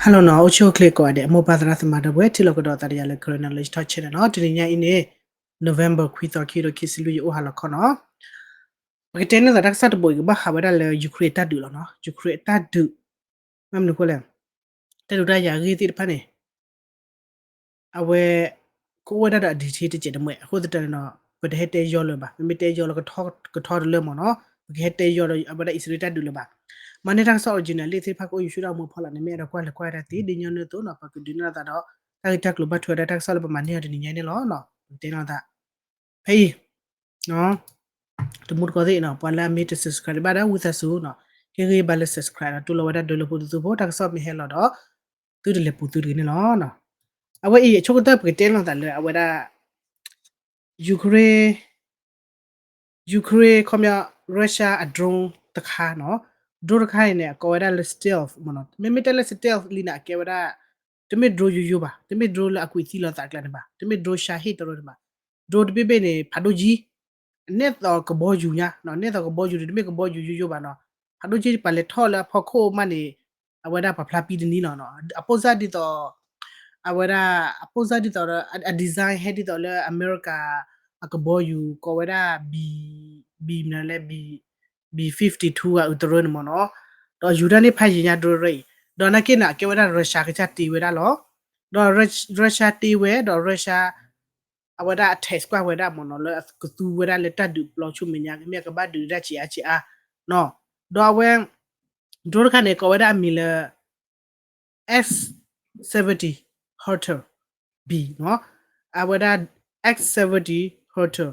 Hello နီၤ, အိၣ်ဆူၣ်အိၣ်ချ့ကိးဂၤဒဲး မိၢ်ပၢ်သရၣ်သမါဒီပုၢ်ဝဲၢ် ထံၣ်လိာ်ကဒီးသးဒီးယၤလၢ Karen Knowledge Talk Channel နီၤ. တနံၤညါအံၤန့ၣ် November ခွံသီ ခံကထိခံဆံလွံၢ် ယအိၣ်ဟါလီၤခီနီၤ. ပကတဲန့ၢ်သးတၢ်ကစီၣ်တဘိအံၤ ကဘၣ်ဟးဝဲဒၣ်လၢ Ukraine အတၢ်ဒုးလီၤနီၤ. Ukraine အတၢ်ဒုး, မ့ၢ်မနုၤအဃိလဲၣ်, တၢ်ဒုးတၢ်ယၤအဂ့ၢ်သ့ၣ်တဖၣ်န့ၣ် အဝဲ ကအိၣ်ဝဲဒၣ်ဒီး အ detail တစဲးတမှဲး အဃိသတးန့ၣ်ဒီး ပတဟဲတဲယီၤလၢၤဘၣ်. မ့မ့ၢ်တဲယီၤလၢကထီတလၢမ့ၢ်နီၤ, ပကဟဲတဲယီၤဒီးအဝဲဒၣ်အံၣ်စရ့လးတၢ်ဒုးလၢၤဘၣ်. မၤန့ၢ်တၢ်ကစီၣ် original လံာ်သ့ၣ်တဖၣ်ကအိၣ် YouTube ဒၣ်မူဖီလာ်န့ၣ် မ့ၢ်အဲၣ်ဒိးကွၢ်လဲၤကွၢ်ဝဲဒၣ်သ့ ဒ်ညီနုၢ်အသိးနီၤ, ပကဒုးနဲၣ်လိာ်သးဒီး တၢ်ဂ့ၢ်တၢ်ကျိၤဘၣ်ထွဲဝဲဒၣ်တၢ်ကစီၣ်လၢပမၤန့ၢ်အီၤတနံၤညါအံၤန့ၣ်လီၤ. ပကတဲန့ၢ်လိာ်သး ဖဲအံၤ တမူတကိးသ့ၣ်နီၤ, ပှၤလၢအမ့ၢ်တ subscribe ဘၣ်ဒီး ဝံသးစူၤနီၤ, ဟ့ၣ်ဂံၢ်ဘါလၢ subscribe ဒီးတူၢ်လိာ်ဝဲဒၣ်ဒၢလၢဖိတသူဖိ တၢ်ကစီၣ်မ့ၢ်ဟဲလီၤဒီး သုတလဲၤပူၤသုတဂ့ၤန့ၣ်လီၤ. အဝဲအံၤအဆိကတၢၢ် ပကတဲလိာ်သးလၢအဝဲဒၣ် Ukraine, Ukraine ခီပညီ Russia အ drone တခါနီၤ, drone တခါအံၤန့ၣ် အကိးဝဲဒၣ်လၢ stealth မ့ၢ်နီၤ, မ့မ့ၢ်တဲလၢ stealth လံန့ၣ် အကဲဝဲဒၣ် တမ့ၢ် drone ယိယိဘၣ်, တမ့ၢ် drone လၢအကွံာ်သံလီၤသးကျါန့ၣ်ဘၣ်, တမ့ၢ် drone Shahed တရၢန့ၣ်ဘၣ်, drone တဘ့ၣ်ဘ့ၣ်န့ၣ် ဖးဒိၣ်ကံ နဲၣ်သိးကဘီယူၤညါ, နဲၣ်သိးကဘီယူၤန့ၣ် တမ့ၢ်ကဘီယူၤယိယိဘၣ်နီၤ, ဖးဒိၣ်ကံ ပှၤလဲၤထီၣ်လၢအဖီခိၣ်မးန့ၣ် အဝဲဒၣ်ပှၤဖျါပံတနံၤလီၤနီၤ, အပိၢ်စၢ်ဒ်သိး အဝဲဒၣ် အပိၢ်စၢ်ဒ်သိးဒီး အ design ဟဲဒ်သိးလၢအမဲရကၤ အကဘီယူၤကိးဝဲဒၣ် B, B မနုၤလဲၣ် B, B fifty-two အတရၢန့ၣ်မ့ၢ်နီၤ, ဒီးယူၤတၢ်န့ၣ်ဖးယံၤညါ drone အံၤ, ဒီးနာ်က့န့ၣ် အကဲဝဲဒၣ် Russia ကစၢ်တ့ဝဲဒၣ်လီၤ, ဒီး Russia တ့ဝဲ ဒီး Russia အဝဲဒၣ်အ test ကွၢ်ဝဲဒၣ်မ့ၢ်နီၤ လၢအကသူဝဲဒၣ်လၢတၢ်ဒုးပျီဆူမဲာ်ညါ မ့ၢ်အကဘၣ်ဒုးဒၣ်ဆံးအါဆံးအါနီၤ, ဒီးအဝဲ drone တခါန့ၣ် ကိးဝဲဒၣ်အမံၤလၢ X seventy Hunter B နီၤ, အဝဲဒၣ် X seventy Hunter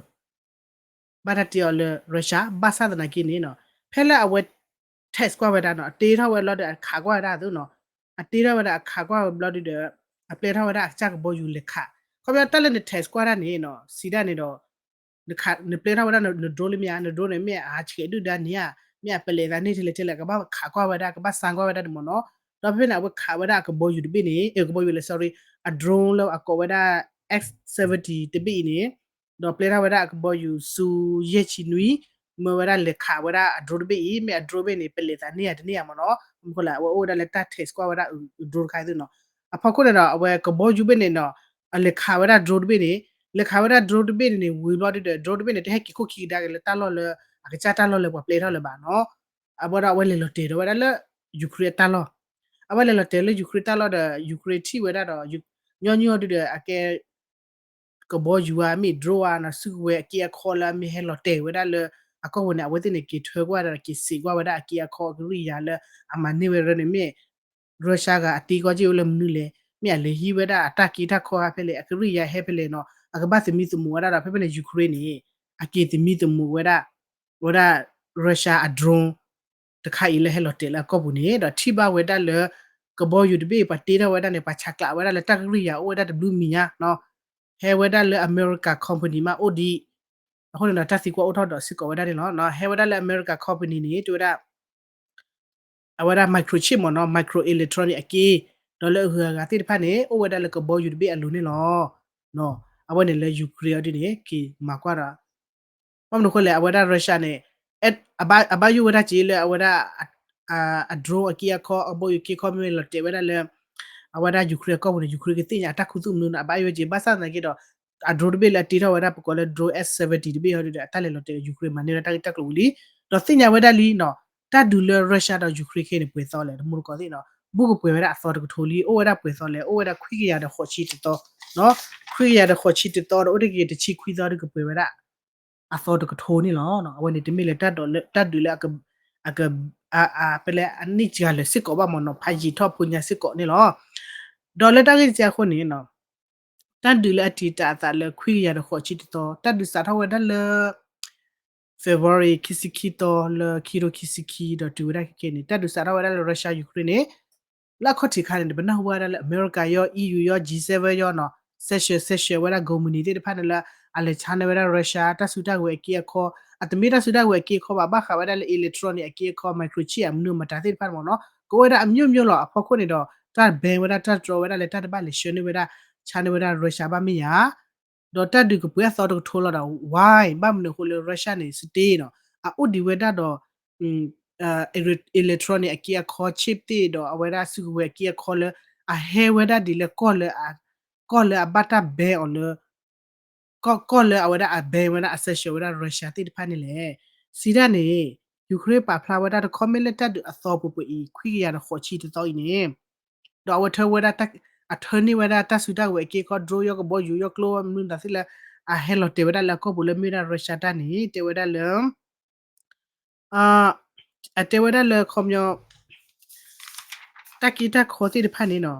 ဘၣ်တၢ်တ့အီၤလၢ Russia ဘၣ်ဆၣ်သနာ်က့န့ၣ်နီၤ, ဖဲလၢအဝဲ test ကွၢ်ဝဲဒၣ်နီၤ, အတ့ထီၣ်ဝဲလီၤဒီးအခးကွၢ်ဝဲဒၣ်အသိးနီၤ, အတ့ထီၣ်ဝဲဒၣ်အခးကွၢ်ဝဲဘျီဒုဒီး အပျဲထီၣ်ဝဲဒၣ်အကစၢ်ကဘီယူၤလဲၤခး, ခီပညီတၢ်လၢန test ကွၢ်တၢ်န့ၣ်နီၤ စံးဒၣ်န့ၣ်ဒီး နပျဲထီၣ်ဝဲဒၣ်န drone လၢမ့ၢ်ဧါ, န drone န့ၣ် မ့ၢ်အဟးဆှဲးဒုၣ်ဒါန့ၣ်ဧါ, မ့ၢ်အပလဲးသးန့ၢ်ထဲလဲၣ်ထဲလဲၣ် ကဘၣ်ခးကွၢ်ဝဲဒၣ် ကဘၣ်စမ်းကွၢ်ဝဲဒၣ်န့ၣ်မ့ၢ်နီၤ, ဒီးဖဲဖဲန့ၣ် အဝဲခးဝဲဒၣ်အကဘီယူၤတဘ့ၣ်န့ၣ် အကဘီယူၤလဲၤ sorry အ drone လၢအကိးဝဲဒၣ် X seventy တဘ့ၣ်အံၤန့ၣ် ဒီးပျဲထီၣ်ဝဲဒၣ်အကဘီယူၤဆူယဲၢ်ဆံနွံ, မ့ၢ်ဝဲဒၣ်လဲၤခးဝဲဒၣ်အ drone တဘ့ၣ်အံၤ မ့ၢ်အ drone ဘ့ၣ်န့ၣ် ပလဲးသးန့ၢ်ဧါတန့ၢ်ဧါမ့ၢ်နီၤ, မ့ၢ်ဃိလၢအဝဲအိၣ်ဝဲဒၣ်လၢတၢ် test ကွၢ်ဝဲဒၣ်အ drone တခါအံၤနီၤ, အဖီခိၣ်န့ၣ်ဒီး အဝဲကဘီယူၤဘ့ၣ်န့ၣ်နီၤ အလဲၤခးဝဲဒၣ် drone တဘ့ၣ်န့ၣ်, လဲၤခးဝဲဒၣ် drone တဘ့ၣ်န့ၣ်န့ၣ် ဝံၤဘျီဒုဒီး drone တဘ့ၣ်န့ၣ် တဟဲက့ၤခိၣ်ခံကဒါက့ၤလၢတၢ်လီၢ်လၢ အကစၢ်တၢ်လီၢ်လၢပှၤပျဲထီၣ်လၢၤဘၣ်နီၤ, အဝဲဒီးအဝဲလဲၤလီၤတဲာ်ဒီးဝဲဒၣ်လၢ Ukraine အတၢ်လီၢ်, အဝဲလဲၤလီၤတဲာ်လၢ Ukraine တၢ်လီၢ်ဒီး Ukraine ထံၣ်ဝဲဒၣ်ဒီး ညီနုၢ်အီၤဒုဒီး အကဲ ကဘီယူၤဧါ မ့ၢ် drone ဧါနီၤ စုကဝဲၤအက့အခီလၢအမ့ၢ်ဟဲလီၤတဲာ်ဝဲဒၣ်လၢ အကီၢ်ပူၤန့ၣ် အဝဲသ့ၣ်န့ၣ် က့ၤထွဲကွၢ်ဒီးက့ၤစံးကွၢ်ဝဲဒၣ်အက့အခီအကရံၣ်ယၤလၢအမၤန့ၢ်ဝဲရၢန့ၣ်မ့ၢ် Russia ဂၤအတ့ကီၢ်က့ဝဲလၢမနုၤလဲၣ်, မ့ၢ်အလဲၤဟံးဝဲဒၣ်အတၢ်က့တၢ်ခီဟဲဖဲလဲၣ်, အကရံၣ်ယၤဟဲဖဲလဲၣ်နီၤ, အကဘၣ်သမံသမိးဝဲဒၣ်ဒီး ဖဲဖဲန့ၣ် Ukraine န့ၣ် အက့ၤသမံသမိးဝဲဒၣ် ဝဲဒၣ် Russia အ drone တခါအံၤလၢဟဲလီၤတဲာ်လၢအကီၢ်ပူၤန့ၣ် ဒီးထံၣ်ဘၣ်ဝဲဒၣ်လၢ ကဘီယူၤတဘ့ၣ်ပှၤတ့ထီၣ်ဝဲဒၣ်န့ၣ် ပှၤဆဲးကျိးဝဲဒၣ်လၢတၢ်ကရံၣ်ယၤအိၣ်ဝဲဒၣ်တဘျုးမံၤညါနီၤ, ဟဲဝဲဒၣ်လၢအမဲရကၤ company မးအိၣ်ဒံး, အဃိန့ၣ်ဒီးတၢ်သံကွၢ်အိၣ်ထီၣ်ဒီးစ့ၢ်ကီးဝဲဒၣ်န့ၣ်လီၤ, ဟဲဝဲဒၣ်လၢအမဲရကၤ company န့ၣ် တဲဝဲဒၣ် အဝဲဒၣ် microchip မ့ၢ်နီၤ micro electronic အက့, ဒီးလၢအဂုၤအဂၤသ့ၣ်တဖၣ်န့ၣ် အိၣ်ဝဲဒၣ်လၢကဘီယူၤတဘ့ၣ်အလိၤန့ၣ်လီၤ. အဝဲန့ၣ်လၢ Ukraine အီၤဒ်န့ၣ် က့ၤမၤကွၢ်ဒီး ဘၣ်မနုၤအဃိလဲၣ် အဝဲဒၣ် Russia န့ၣ် အဘၣ်ယိၣ်ဝဲဒၣ်က့ၤလၢအဝဲဒၣ် အ drone အက့အခီ အကဘီယူၤက့အခီမ့ၢ်လီၤတဲာ်ဝဲဒၣ်လၢ အဝဲဒၣ် Ukraine အကီၢ်ပူၤန့ၣ် Ukraine ကသ့ၣ်ညါအတၢ်ခူသူၣ်မနုၤန့ၣ် အဘၣ်ယိၣ်က့ၤ ဘၣ်ဆၣ်သနာ်က့ဒီး အ drone တဘ့ၣ်လၢအတ့ထီၣ်ဝဲဒၣ် ပကိးလၢ drone S seventy တဘ့ၣ်အီၤဒ်ဒီး အတၢ်လဲၤလီၤတဲာ် Ukraine မၤန့ၢ်ဝဲဒၣ်တၢ်ဂ့ၢ်တၢ်ကျိၤဝံၤလံ, ဒီးသ့ၣ်ညါဝဲဒၣ်လံနီၤ တၢ်ဒုးလၢ Russia ဒီး Ukraine ခဲအံၤန့ၣ် ပှဲၤသီလဲၣ် တမူတကိးသ့ၣ်နီၤ ဘူးကပှဲၤဝဲဒၣ်အသီတကထိလံ အိၣ်ဝဲဒၣ်ပှဲၤသီလဲၣ် အိၣ်ဝဲဒၣ်ခွံကယၤဒီးဃိးဆံတသီ, ခွံကယၤဒီးဃိးဆံတသီဒီး အိၣ်တ့ၢ်က့ၤတဆံခွံသီဒီးကပှဲၤဝဲဒၣ် အသီတကထိန့ၣ်လီၤ. အဝဲန့ၣ်တမ့ၢ်လၢ တၢ်ဒုးလၢ အက အက အ အ ဖဲလဲၣ် အန့ၢ်စှၤလၢာ်စ့ၢ်ကီးဘၣ်မ့ၢ်နီၤ ဖးယံာ်ထီၣ်ဖိညါစ့ၢ်ကီးန့ၣ်လီၤ. ဒီးလၢတၢ်ဂ့ၢ်တခါအဃိန့ၣ်နီၤ တၢ်ဒုးလၢအတံာ်တာ်အသးလၢခွံကယၤဒီးဃိးဆံတသီ တၢ်ဒုးစးထီၣ်ဝဲဒၣ်လၢ February ခံဆံခံသီလၢခံကထိခံဆံခံဒီးတုၤဝဲဒၣ်ခဲကနံၣ်န့ၣ် တၢ်ဒုးစးထီၣ်ဝဲဒၣ်လၢ Russia Ukraine န့ၣ် လၢအခီၣ်ထံးခါန့ၣ် ပနၢ်ဟူဝဲဒၣ်လၢ အမဲရကၤယီၤ EU ယီၤ G seven ယီၤနီၤ sanction sanction ဝဲဒၣ် ကုမ္ပဏီသ့ၣ်တဖၣ်န့ၣ်လၢ အလဲၤဆါန့ၢ်ဝဲဒၣ် Russia တၢ်စုတၢ်ဝဲၤအက့အခီ အတမ့ၢ်တၢ်စုတၢ်ဝဲၤအက့အခီဘၣ် ဘၣ်ဃးဝဲဒၣ်လၢ electronic အက့အခီ microchip အမနုၤမတၤသ့ၣ်တဖၣ်န့ၣ်မ့ၢ်နီၤ ကအိၣ်ဝဲဒၣ်အမျိုးမျိုးလီၤ အဖီခိၣ်န့ၣ်ဒီး တၢ် ban ဝဲဒၣ် တၢ်တြီဝဲဒၣ်လၢတၢ်တဘၣ်လဲၤဆှၢန့ၢ်ဝဲဒၣ် ဆါန့ၢ်ဝဲဒၣ် Russia ဘၣ်မ့ၢ်ဧါ ဒီးတၢ်ဒုးကပှဲၤအသီတကထိလီၤဒီး why ဘၣ်မနုၤအဃိလၢ Russia န့ၣ် စတ့နီၤ အအိၣ်ဒံးဝဲဒၣ်ဒီး electronic အက့အခီ chip သ့ၣ်ဒီးအဝဲဒၣ်စုကဝဲၤအက့အခီလၢ အဟဲဝဲဒၣ်ဒ်လၢ ကီၢ်လၢအဘၣ်တၢ် ban အီၤလၢ ကီၢ်လၢအဝဲဒၣ်အ ban ဝဲဒၣ် အ sanction ဝဲဒၣ် Russia သ့ၣ်တဖၣ်န့ၣ်လဲၣ်. စံးဒၣ်န့ၣ် Ukraine ပာ်ဖျါဝဲဒၣ်တခီ မ့ၢ်လၢတၢ်ဒုးအသီပှဲၤပှဲၤအံၤ ခွံကယၤဒီးဃိးဆံတသီအံၤန့ၣ် ဒီးအဝဲထၢဝဲဒၣ် အထၢန့ၢ်ဝဲဒၣ်တၢ်စုတၢ်ကဝဲၤအက့အခီ drone ယီၢ်ကဘီယူၤယီၢ်ကျိမနုၤသ့ၣ်လၢ အဟဲလီၤတဲာ်ဝဲဒၣ်လၢအကီၢ်ပူၤလၢမ့ၢ်ဝဲဒၣ် Russia တၢ်န့ၣ် တဲဝဲဒၣ်လၢ အတဲဝဲဒၣ်လၢခီပညီ တၢ်က့တၢ်ခီသ့ၣ်တဖၣ်န့ၣ်နီၤ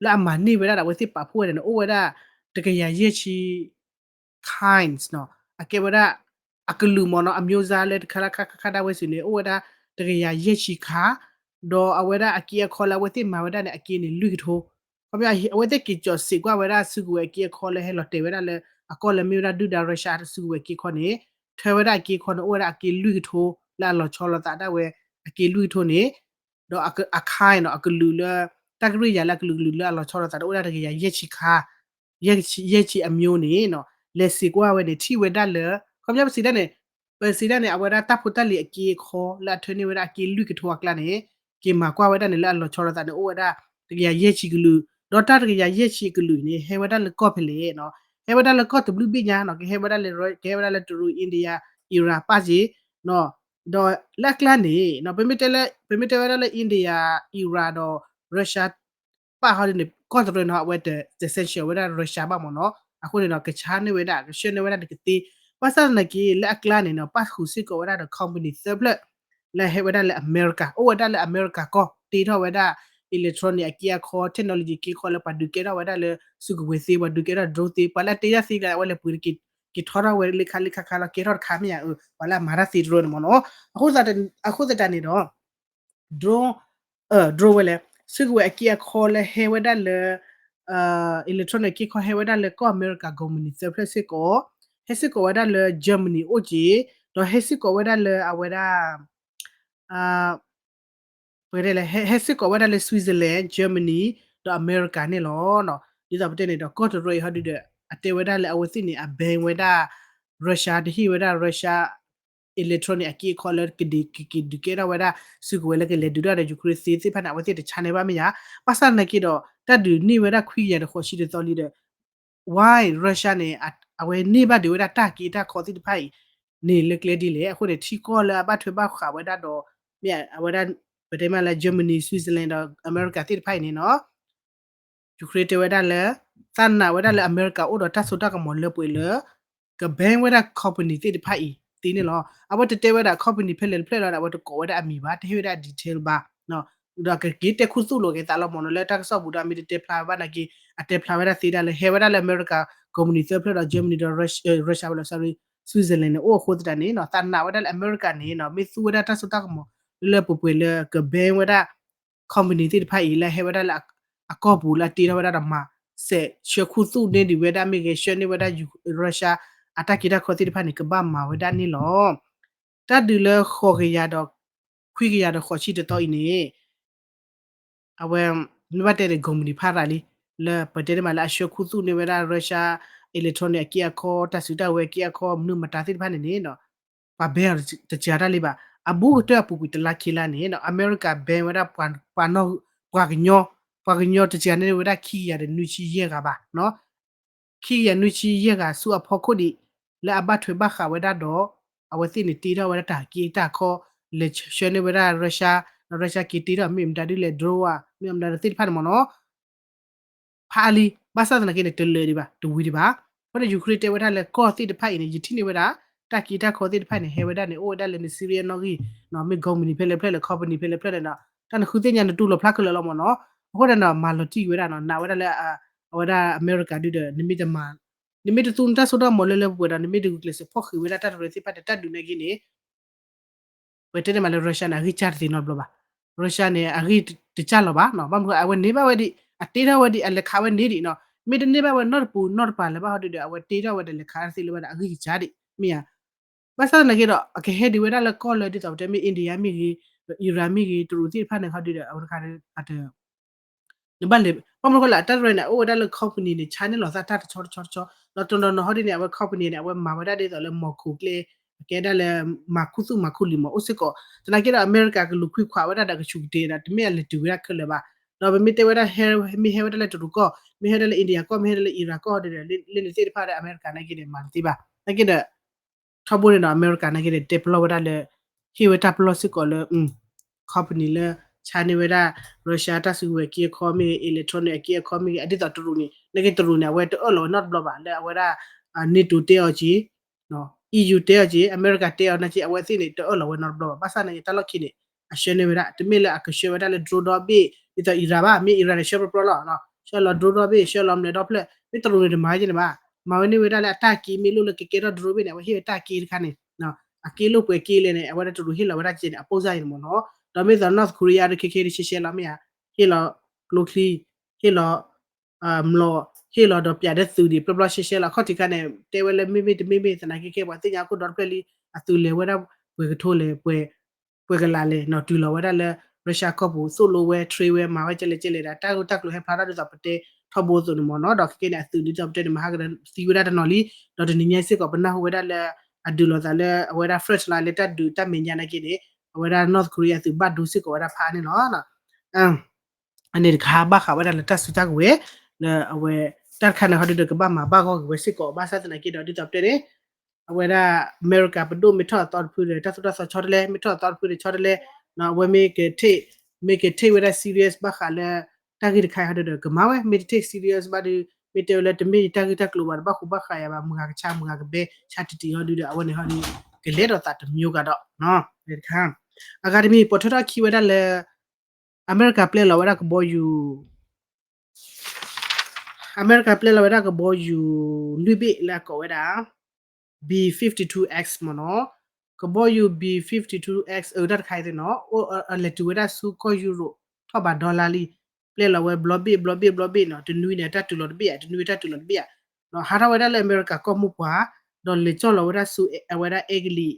လၢအမၤန့ၢ်ဝဲဒၣ်ဒီး အဝဲသ့ၣ်ပာ်ဖှိၣ်ဝဲဒၣ်န့ၣ် အိၣ်ဝဲဒၣ် တကယၤယဲၢ်ဆံ kinds နီၤ အကဲဝဲဒၣ် အကလုာ်မ့ၢ်နီၤ အမျိုးအစား လၢတခါလၢခါခါခါဒၣ်ဝဲစုာ်န့ၣ် အိၣ်ဝဲဒၣ် တကယၤယဲၢ်ဆံခါ ဒီးအဝဲဒၣ်အက့အခီလၢအဝဲသ့ၣ်မၤဝဲဒၣ်န့ၣ် အက့န့ၣ်လွံၢ်ကထိ ခီပညီ အဝဲသ့ၣ်က့ၤကၠီၤစံးကွၢ်ဝဲဒၣ်စုကဝဲၤအက့အခီလၢဟဲလီၤတဲာ်ဝဲဒၣ်လၢ အကီၢ်လၢမ့ၢ်ဝဲဒၣ်ဒုၣ်ဒါ Russia စုကဝဲၤအက့အခီန့ၣ် ထၢဝဲဒၣ်အက့အခီန့ၣ် အိၣ်ဝဲဒၣ်အက့လွံၢ်ကထိ လၢအလီၤဆီလိာ်သးဒၣ်ဝဲ အက့လွံၢ်ကထိန့ၣ် ဒီးအ kind နီၤ အကလုာ်လၢ တၢ်ကရံၣ်ယၤလၢအကလုာ်ကလုာ်လၢအလီၤဆီလိာ်သးန့ၣ် အိၣ်ဝဲဒၣ်တကယၤယဲၢ်ဆံခါ ယဲၢ်ဆံ ယဲၢ်ဆံအမျိုးန့ၣ်နီၤ လဲၤစံးကွၢ်ဝဲန့ၣ် ထံၣ်ဝဲဒၣ်လၢ ခီပညီပစံးဒၣ်န့ၣ် ပစံးဒၣ်န့ၣ် အဝဲဒၣ်တၢ်ဖိတၢ်လံၤအက့အခီ လၢအထၢန့ၢ်ဝဲဒၣ်အက့လွံၢ်ကထိအကျါန့ၣ် က့ၤမၤကွၢ်ဝဲဒၣ်န့ၣ် လၢအလီၤဆီလိာ်သးန့ၣ် အိၣ်ဝဲဒၣ် တကယၤယဲၢ်ဆံကလုာ် ဒီးတၢ်တကယၤယဲၢ်ဆံကလုာ်န့ၣ် ဟဲဝဲဒၣ်လၢကီၢ်ဖဲလဲၣ်နီၤ ဟဲဝဲဒၣ်လၢကီၢ်တဘျုးဘ့ၣ်ညါနီၤ ကဟဲဝဲဒၣ်လၢ ကဟဲဝဲဒၣ်လၢတရူး India Iran ပၣ်က့နီၤ ဒီးလၢအကျါန့ၣ်နီၤ ပမ့ၢ်တဲလၢ ပမ့ၢ်တဲဝဲဒၣ်လၢ India Iran ဒီး Russia ပၣ်ဟီဒ်န့ၣ် ကီၢ်တရူးန့ၣ် အဝဲတ sanction ဝဲဒၣ် Russia ဘၣ်မ့ၢ်နီၤ အဃိန့ၣ်ဒီး ကဆါန့ၢ်ဝဲဒၣ် ကဆှၢန့ၢ်ဝဲဒၣ်တကသ့ ဘၣ်ဆၣ်သနာ်က့ လၢအကျါန့ၣ်နီၤ ပၣ်ဃုာ်စ့ၢ်ကီးဝဲဒၣ်ဒီး company သၢဖျၢၣ် လၢဟဲဝဲဒၣ်လၢအမဲရကၤ အိၣ်ဝဲဒၣ်လၢအမဲရကၤကီၢ် တ့ထီၣ်ဝဲဒၣ် electronic အက့အခီ technology က့အခီလၢပှၤဒုးကဲထီၣ်ဝဲဒၣ်လၢ စုကဝဲၤသ့ ပှၤဒုးကဲထီၣ် drone သ့ ပှၤလၢအတ့တၢ်သ့ကျါ အဝဲလဲၤပှ့ၤတက့ၤ က့ၤထီထီၣ်ဝဲလၢခါလၢခါခါလီၤ ကဲထီၣ်တခါမ့ၢ်ဧါ ပှၤလၢအမၤတၢ်သ့တရူးန့ၣ်မ့ၢ်နီၤ အဃိသတး အဃိသတးန့ၣ်ဒီး drone drone ဝဲလဲၣ် စုကဝဲၤအက့အခီလၢဟဲဝဲဒၣ်လၢ electronic က့အခီဟဲဝဲဒၣ်လၢကီၢ်အမဲရကၤ company သၢဖျၢၣ်စ့ၢ်ကီး ဟဲစ့ၢ်ကီးဝဲဒၣ်လၢ Germany အိၣ်က့ ဒီးဟဲစ့ၢ်ကီးဝဲဒၣ်လၢအဝဲဒၣ် ပလဲၣ် ဟဲစ့ၢ်ကီးဝဲဒၣ်လၢ Switzerland Germany ဒီးအမဲရကၤန့ၣ်လီၤ. ဒ်သိးပတဲန့ၣ်ဒီး ကီၢ်တရူးအံၤဟီဒုဒီး အတဲဝဲဒၣ်လၢအဝဲသ့ၣ်န့ၣ် အ ban ဝဲဒၣ် Russia တဟ့ၣ်ဝဲဒၣ် Russia electronic အက့အခီလၢ ကဒုးက့ၤဒုးကဲထီၣ်ဝဲဒၣ် စုကဝဲၤလၢကလဲၤဒုးတၢ်ဒီး Ukraine သ့သ့ၣ်တဖၣ်န့ၣ် အဝဲသ့ၣ်တဆါန့ၢ်ဘၣ်မ့ၢ်ဧါ. ဘၣ်ဆၣ်သနာ်က့ဒီး တၢ်ဒုးန့ၢ်ဝဲဒၣ်ခွံကယၤဒီးဃိးဆံတသီလံဒီး why Russia န့ၣ် အဝဲန့ၢ်ဘၣ်ဒံးဝဲဒၣ်တၢ်က့တၢ်ခီသ့ၣ်တဖၣ်အံၤန့ၣ် လၢကျဲဒ်လဲၣ်. အဃိန့ၣ် ထံကီၢ်လၢအဘၣ်ထွဲဘၣ်ဃးဝဲဒၣ်ဒီး မ့ၢ်အဝဲဒၣ် ပတဲမ့ၢ်လၢ Germany Switzerland ဒီးအမဲရကၤသ့ၣ်တဖၣ်အံၤန့ၣ်နီၤ Ukraine တဲဝဲဒၣ်လၢ သးနာ်ဝဲဒၣ်လၢအမဲရကၤအိၣ်ဒီးတၢ်စိတၢ်ကမီၤလၢပှဲၤလၢ က ban ဝဲဒၣ် company သ့ၣ်တဖၣ်အံၤသ့န့ၣ်လီၤ. အဝဲတတဲဝဲဒၣ် company ဖဲလဲၣ်တဖျၢၣ်လီၤဒီး အဝဲတကိးဝဲဒၣ်အမံၤဘၣ် တဟ့ၣ်ဝဲဒၣ် detail ဘၣ် ဒီးကက့ၤတဲခူသူၣ်လိာ်က့ၤသးလီၤမ့ၢ်နီၤ လၢတၢ်ကစီၣ်ပူၤဒီး အမ့ၢ်တတဲဖျါဘၣ်နာ်က့ အတဲဖျါဝဲဒၣ်သ့ဒၣ်လၢ ဟဲဝဲဒၣ်လၢအမဲရကၤ company သၢဖျၢၣ်ဒီး Germany ဒီး Russia ဝဲလီၤ sorry Switzerland န့ၣ် အိၣ်အဃိသတးန့ၣ်နီၤ သးနာ်ဝဲဒၣ်လၢအမဲရကၤန့ၣ်နီၤ မ့ၢ်သူဝဲဒၣ်တၢ်စိတၢ်ကမီၤ လၢလၢပှဲၤပှဲၤလၢက ban ဝဲဒၣ် company သ့ၣ်တဖၣ်အံၤ လၢဟဲဝဲဒၣ်လၢ အကီၢ်ပူၤလၢအတ့ထီၣ်ဝဲဒၣ်ဒီးမၤ စဲးဆှၢခူသူၣ်န့ၢ်ဒံးဝဲဒၣ်မ့ၢ်ဂ့ၤ ဆှၢန့ၢ်ဝဲဒၣ် Russia အတၢ်က့တၢ်ခီသ့ၣ်တဖၣ်န့ၣ် ကဘၣ်မၤဝဲဒၣ်န့ၣ်လီၤ. တၢ်ဒုးလၢဃိးကယၤဒီး ခွံကယၤဒီးဃိးဆံတသီအံၤန့ၣ် အဝဲ မ့ၢ်ဘၣ်တဲန့ၣ် company ဖးရၤလံ လၢပတဲန့ၣ်မးလၢအဆှၢခူသူၣ်န့ၢ်ဝဲဒၣ် Russia electronic အက့အခီ တၢ်စုတၢ်ဝဲၤက့အခီ မနုၤမတၤသ့ၣ်တဖၣ်န့ၣ်န့ၣ် ပှၤ ban အီၤတစှၤတၢ်လံဘၣ်. အဘူးကတၢၢ်အပူၤကွံာ်တလါခံလါန့ၣ် အမဲရကၤ ban ဝဲဒၣ် ပှၤ ပှၤကညီ ပှၤကညီတစှၤန့ၢ်ဝဲဒၣ်ခံကယၤဒီးနွံဆံယဲၢ်ဂၤဘၣ် ခံကယၤနွံဆံယဲၢ်ဂၤဆူအဖီခိၣ်ဒံး လၢအဘၣ်ထွဲဘၣ်ဃးဝဲဒၣ်ဒီး အဝဲသ့ၣ်န့ၣ်တ့ထီၣ်ဝဲဒၣ်တၢ်က့တၢ်ခီ လဲၤဆှၢန့ၢ်ဝဲဒၣ် Russia ဒီး Russia က့ၤတ့ထီၣ်မ့ၢ်မတၤဒ်လဲၣ် drone ဧါ မ့ၢ်မတၤသ့ၣ်တဖၣ်န့ၣ်မ့ၢ်နီၤ ဖးအါလံ ဘၣ်ဆၣ်သနာ်က့န့ၣ် တလၢာ်ဒံးဘၣ် တဝံၤဒံးဘၣ်. အဃိန့ၣ် Ukraine တဲဝဲဒၣ်လၢကီၢ်သ့ၣ်တဖၣ်အံၤန့ၣ် ယထံၣ်န့ၢ်ဝဲဒၣ် တၢ်က့တၢ်ခီသ့ၣ်တဖၣ်န့ၣ် ဟဲဝဲဒၣ်န့ၣ် အိၣ်ဝဲဒၣ်လၢန Syria နီၣ်ဂံၢ် မ့ၢ် company ဖဲလဲၣ်ဖျၢၣ်လဲၣ် company ဖဲလဲၣ်ဖျၢၣ်လဲၣ်နီၤ တၢ်နဃုသ့ၣ်ညါနတူၢ်လိာ်ဖျါခဲလၢာ်လီၤမ့ၢ်နီၤ. အဃိန့ၣ်နီၤ မၤလီၤတံၢ်ဝဲဒၣ်နီၤ နာ်ဝဲဒၣ်လၢ အဝဲဒၣ်အမဲရကၤဒုဒီး နမ့ၢ်တမၤ နမ့ၢ်တသူနတၢ်စိတၢ်ကမီၤလၢလၢပှဲၤပှဲၤဒီး နမ့ၢ်တဂုာ်ကျဲးစၢးဖီၣ်ဃံးဝဲဒၣ်တၢ်တရၢသ့ၣ်တဖၣ်ဒီး တၢ်ဒုးန့ၣ်က့န့ၣ် ပတဲန့ၣ်မးလၢ Russia န့ၣ် အဂံၢ်စၢ်တသ့နီတဘျီဘၣ်. Russia န့ၣ် အဂံၢ်တစၢ်လီၤဘၣ်နီၤ ဘၣ်မနုၤအဝဲန့ၢ်ဘၣ်ဝဲဒံး အတ့ထီၣ်ဝဲဒံး အလဲၤခးဝဲန့ၢ်ဒံးနီၤ မ့ၢ်တန့ၢ်ဘၣ်ဝဲနီတပူၤနီတပၤလၢၤဘၣ်ဟီဒုဒီး အဝဲတ့ထီၣ်ဝဲဒီးလဲၤခးတၢ်သ့လၢၤဘၣ်ဒီး အဂံၢ်ကစၢ်ဒံး မ့ၢ်ဧါ. ဘၣ်ဆၣ်သနာ်က့ဒီး အကဟဲဒံးဝဲဒၣ်လၢကီၢ်လၢဒ်သိးပတဲမ့ၢ် India မ့ၢ်ဂ့ၤ Iran မ့ၢ်ဂ့ၤ တရူးသ့ၣ်တဖၣ်န့ၣ်ဟီဒုဒီး အဝဲတခါဒီး အတ နဘၣ်လဲၤ ဘၣ်မနုၤဃိလဲၣ် အတၢ်တရၢန့ၣ် အအိၣ်ဝဲဒၣ်လၢ company န့ၣ် ဆါန့ၢ်လီၤသးတၢ်တဆီတဆီတဆီ ဒီးတနီၤနီၤဟီဒ်န့ၣ် အဝဲ company န့ၣ် အဝဲမၤဝဲဒၣ်ဒ်သိးလၢ မီၢ်ခိၣ်ကျဲ ကဲဒၣ်လၢ မၤခူသူၣ်မၤခူလံာ်မး အိၣ်စ့ၢ်ကီး သနာ်က့ဒီး အမဲရကၤကလူၤခွံခွးဝဲဒၣ်ဒီးကဆူးကတ့ၤဒီး တမ့ၢ်အလဲၤတုၤဝဲဒၣ်ခဲလၢာ်ဘၣ်. ဒီးပမ့ၢ်တဲဝဲဒၣ်ဟဲ မ့ၢ်ဟဲဝဲဒၣ်လၢတရူးကီၢ် မ့ၢ်ဟဲဒၣ်လၢ India ကီၢ် မ့ၢ်ဟဲဒၣ်လၢ Iran ကီၢ်ဒီး လၢန့ၣ်သ့ၣ်တဖၣ်ဒီး အမဲရကၤနာ်က့န့ၣ် မၤတသ့ဘၣ်. နာ်က့ဒီး ထီဘိန့ၣ်ဒီး အမဲရကၤနာ်က့ဒီး တဲပလီၢ်ဝဲဒၣ်လၢ ဟ့ၣ်ဝဲတၢ်ပလီၢ်စ့ၢ်ကီးလၢ company လၢ ဆါန့ၢ်ဝဲဒၣ် Russia တၢ်စုကဝဲၤအက့အခီမ့ၢ်ဂ့ၤ electronic အက့အခီမ့ၢ်ဂ့ၤ အဒ်သိးတရူးန့ၣ် နာ်က့တရူးန့ၣ် အဝဲတအၢၣ်လီၤဝဲနီတဘျီဘၣ် လၢအဝဲဒၣ် NATO တဲအီၤက့ၤ EU တဲအီၤက့ၤ အမဲရကၤတဲအီၤနာ်က့ အဝဲသ့ၣ်န့ၣ် တအၢၣ်လီၤဝဲနီတဘျီဘၣ်. ဘၣ်ဆၣ်နာ်က့ တၢ်လီၢ်ခံန့ၣ် အဆှၢန့ၢ်ဝဲဒၣ် တမ့ၢ်လၢအကဆှၢဝဲဒၣ်လၢ drone ဒီဘ့ၣ် ဒ်သိး Iran ဘၣ် မ့ၢ် Iran န့ၣ် ဆှၢပျီပျီလီၤ ဆှၢလီၤ drone ဒီဘ့ၣ် ဆှၢလီၤမလဲၤဒီဖျၢၣ် မ့ၢ်တရူးန့ၣ်တမၤဝဲကဲန့ၣ်ဘၣ်. မၤဝဲန့ၢ်ဝဲဒၣ်လၢအတၢ်က့မ့ၢ်လိၣ်လၢကကဲထီၣ် drone ဘ့ၣ်န့ၣ် အဝဲဟ့ၣ်ဝဲတၢ်က့တခါန့ၣ် အက့လိၣ်ပှဲၤက့လဲၣ်န့ၣ် အဝဲဒၣ်တရူးဟ့ၣ်လီၤဝဲဒၣ်ကဲန့ၣ် အပိၢ်စၢ်အံၤန့ၣ်မ့ၢ်နီၤ. ဒီးမ့ၢ်သိး North Korea ဒီးခဲခဲဒ်ရှဲရှဲလီၤမ့ၢ်ဧါ ဟ့ၣ်လီၤကျိချံ ဟ့ၣ်လီၤ မျိာ် ဟ့ၣ်လီၤဒီးပၠးဒီးသုးဒံး ပျီပျီရှဲရှဲလီၤ. အခီၣ်ထံးခါန့ၣ် တဲဝဲလၢမ့မ့ၢ်တမ့မ့ၢ်သနာ်က့ကဲ ပှၤသ့ၣ်ညါအိၣ်ခိၣ်ဒီတဖျၢၣ်လံ အသုးလဲၤဝဲဒၣ်ပှဲၤကထိလဲၣ် ပှဲၤကလးလဲၣ်နီၤ တုၤလီၤဝဲဒၣ်လၢ Russia ကီၢ်ပူၤ သိၣ်လိဝဲ train ဝဲ မၤဝဲကဲလဲၣ်ကဲလဲၣ်ဒီး တၢ်ဂိၢ်တၢ်ကျိၤဟဲဖျါထီၣ်ဒ်သိးပတဲထီဘိအသိးန့ၣ်မ့ၢ်နီၤ. ဒီးခဲကဲန့ၣ် အသုးဒ်သိးပတဲန့ၣ် မဟါကဒီးသံဝဲဒၣ်တနီၤလံ ဒီးတနံၤညါစ့ၢ်ကီး ပနၢ်ဟူဝဲဒၣ်လၢ အဒုးလိာ်သးလၢအဝဲဒၣ် front line လၢတၢ်ဒုးတၢ်မဲာ်ညါနာ်က့န့ၣ် အဝဲဒၣ် North Korea အသုးဘၣ်ဒိစ့ၢ်ကီးဝဲဒၣ်ဖးန့ၣ်လီၤ. အန့ၣ်တခါဘၣ်ဃးဝဲဒၣ်လၢတၢ်စုတၢ်ကဝဲၤ လၢအဝဲ တၢ်တခါန့ၣ်ဟီဒုဒီးကဘၣ်မၤဘၣ်ဂီၢ်က့ၤဝဲစ့ၢ်ကီး ဘၣ်ဆၣ်သနာ်က့ဒီးဒ်သိးပတဲန့ၣ် အဝဲဒၣ် အမဲရကၤပဒိၣ်မ့ၢ်ထီၣ်အသီတဖုဒီး တၢ်သိၣ်တၢ်သီဆီတလဲ မ့ၢ်ထီၣ်အသီတဖုဒီးဆီတလဲ အဝဲမ့ၢ်က မ့ၢ်က take ဝဲဒၣ် serious ဘၣ်ဃးလၢ တၢ်ဂ့ၢ်တခါဟီဒုဒီးကမၤဝဲ မ့ၢ်တ take serious ဘၣ်ဒီး မ့ၢ်တဲဝဲလၢတမ့ၢ်ယတၢ်ဂ့ၢ်တၢ်ကျိၤဘၣ်ဒီး ဘၣ်ဃူဘၣ်ဃးယၤဘၣ် မုၢ်ဂၤကဆါမုၢ်ဂၤကဘဲ ဆါတံၢ်တံၢ်ဟီဒုဒီး အဝဲန့ၣ်ဟီဒု ကလဲၤဒီးသးတမံၤကဒီး တခါ အဂၤတမံၤ ပိာ်ထွဲထီၣ်ခံဝဲဒၣ်လၢ အမဲရကၤပျဲလီၤဝဲဒၣ်ကဘီယူၤ အမဲရကၤပျဲလီၤဝဲဒၣ်ကဘီယူၤလွံၢ်ဘ့ၣ်လၢအကိးဝဲဒၣ် B fifty-two X မ့ၢ်နီၤ, ကဘီယူၤ B fifty-two X အတၢ်တခါအံၤသ့ၣ်နီၤ အလဲၤတုၤဝဲဒၣ်ဆူကီၢ်ယူရိၣ် ထီၣ်ဘးဒီလါလံ, ပျဲလီၤဝဲဘျီဘ့ၣ် ဘျီဘ့ၣ် ဘျီဘ့ၣ်နီၤ, တနွံန့ၣ် အတၢ်တုၤလီၤတဘ့ၣ်ဧါ, တနွံအတၢ်တုၤလီၤတဘ့ၣ်ဧါ, ဟးထီၣ်ဝဲဒၣ်လၢအမဲရကၤကီၢ်မိၢ်ပှၢ်, ဒီးလဲၤကၠီၣ်လီၤဝဲဒၣ်ဆူ အဝဲဒၣ်အဲကလံး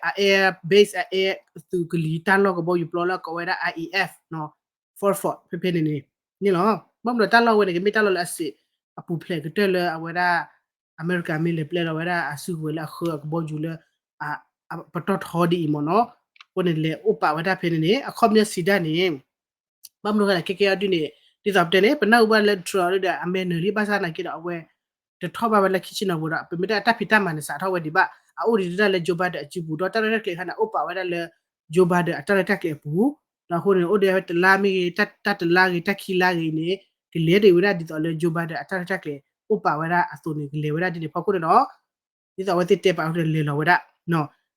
အ air base အ air အသုးကလံၤတၢ်လီၢ်ကဘီယူၤပျီလၢအကိးဝဲဒၣ် IAF နီၤ, Frankfurt ဖဲဖဲန့ၣ်န့ၣ် န့ၣ်လီၤ. ဘၣ်မနုၤတၢ်လီၢ်ဝဲန့ၣ် ကမ့ၢ်တၢ်လီၢ်လၢအစံး အပူၤဖျဲးကတၢၢ်လၢအဝဲဒၣ် အမဲရကၤမ့ၢ်လဲၤပျဲလီၤဝဲဒၣ်အစုကဝဲၤလၢအဃၢအကဘီယူၤလၢ ပတီၢ်ထီဒ်အံၤမ့ၢ်နီၤ, အဃိန့ၣ်လဲၤအိၣ်ပာ်ဝဲဒၣ်ဖဲန့ၣ်န့ၣ် အခီပညီစံးဒၣ်န့ၣ် ဘၣ်မနုၤဃိလဲၣ် ခဲကဲအီၤဒ်န့ၣ် ဒ်သိးပတဲန့ၣ် ပနၢ်ဟူဘၣ်လၢ Trump ဒီးအမဲာ်နုာ်လံ ဘၣ်ဆၣ်သနာ်က့ဒီးအဝဲ တထီၣ်ဘၣ်ဝဲလၢခံဆ့ၣ်နီၤပူၤဒီး ပမ့ၢ်တဲအတၢ်ဖံးတၢ်မၤန့ၣ် စးထီၣ်ဝဲဒံးဘၣ် အအိၣ်ဒံးဒၣ်လၢ Joe Biden အစုပူၤ ဒီးတၢ်ရဲၣ်တၢ်ကျဲၤအခါန့ၣ် အိၣ်ပာ်ဝဲဒၣ်လၢ Joe Biden အတၢ်ရဲၣ်တၢ်ကျဲၤအပူၤ, ဒီးအဃိန့ၣ် အိၣ်ဒံးဝဲတလါမ့ၢ်ဂ့ၤ တၢ်တလါဂ့ၤ တၢ်ခံလါဂ့ၤန့ၣ် ကလဲၤဒံးဝဲဒၣ်ဒ်သိးလၢ Joe Biden အတၢ်ရဲၣ်တၢ်ကျဲၤ အိၣ်ပာ်ဝဲဒၣ်အသိးန့ၣ် ကလဲၤဝဲဒၣ်ဒ်န့ၣ် ဖီခိၣ်န့ၣ်ဒီး ဒ်သိးအဝဲသ့ၣ်တဲပာ်အဃိန့ၣ် လဲၤလီၤဝဲဒၣ်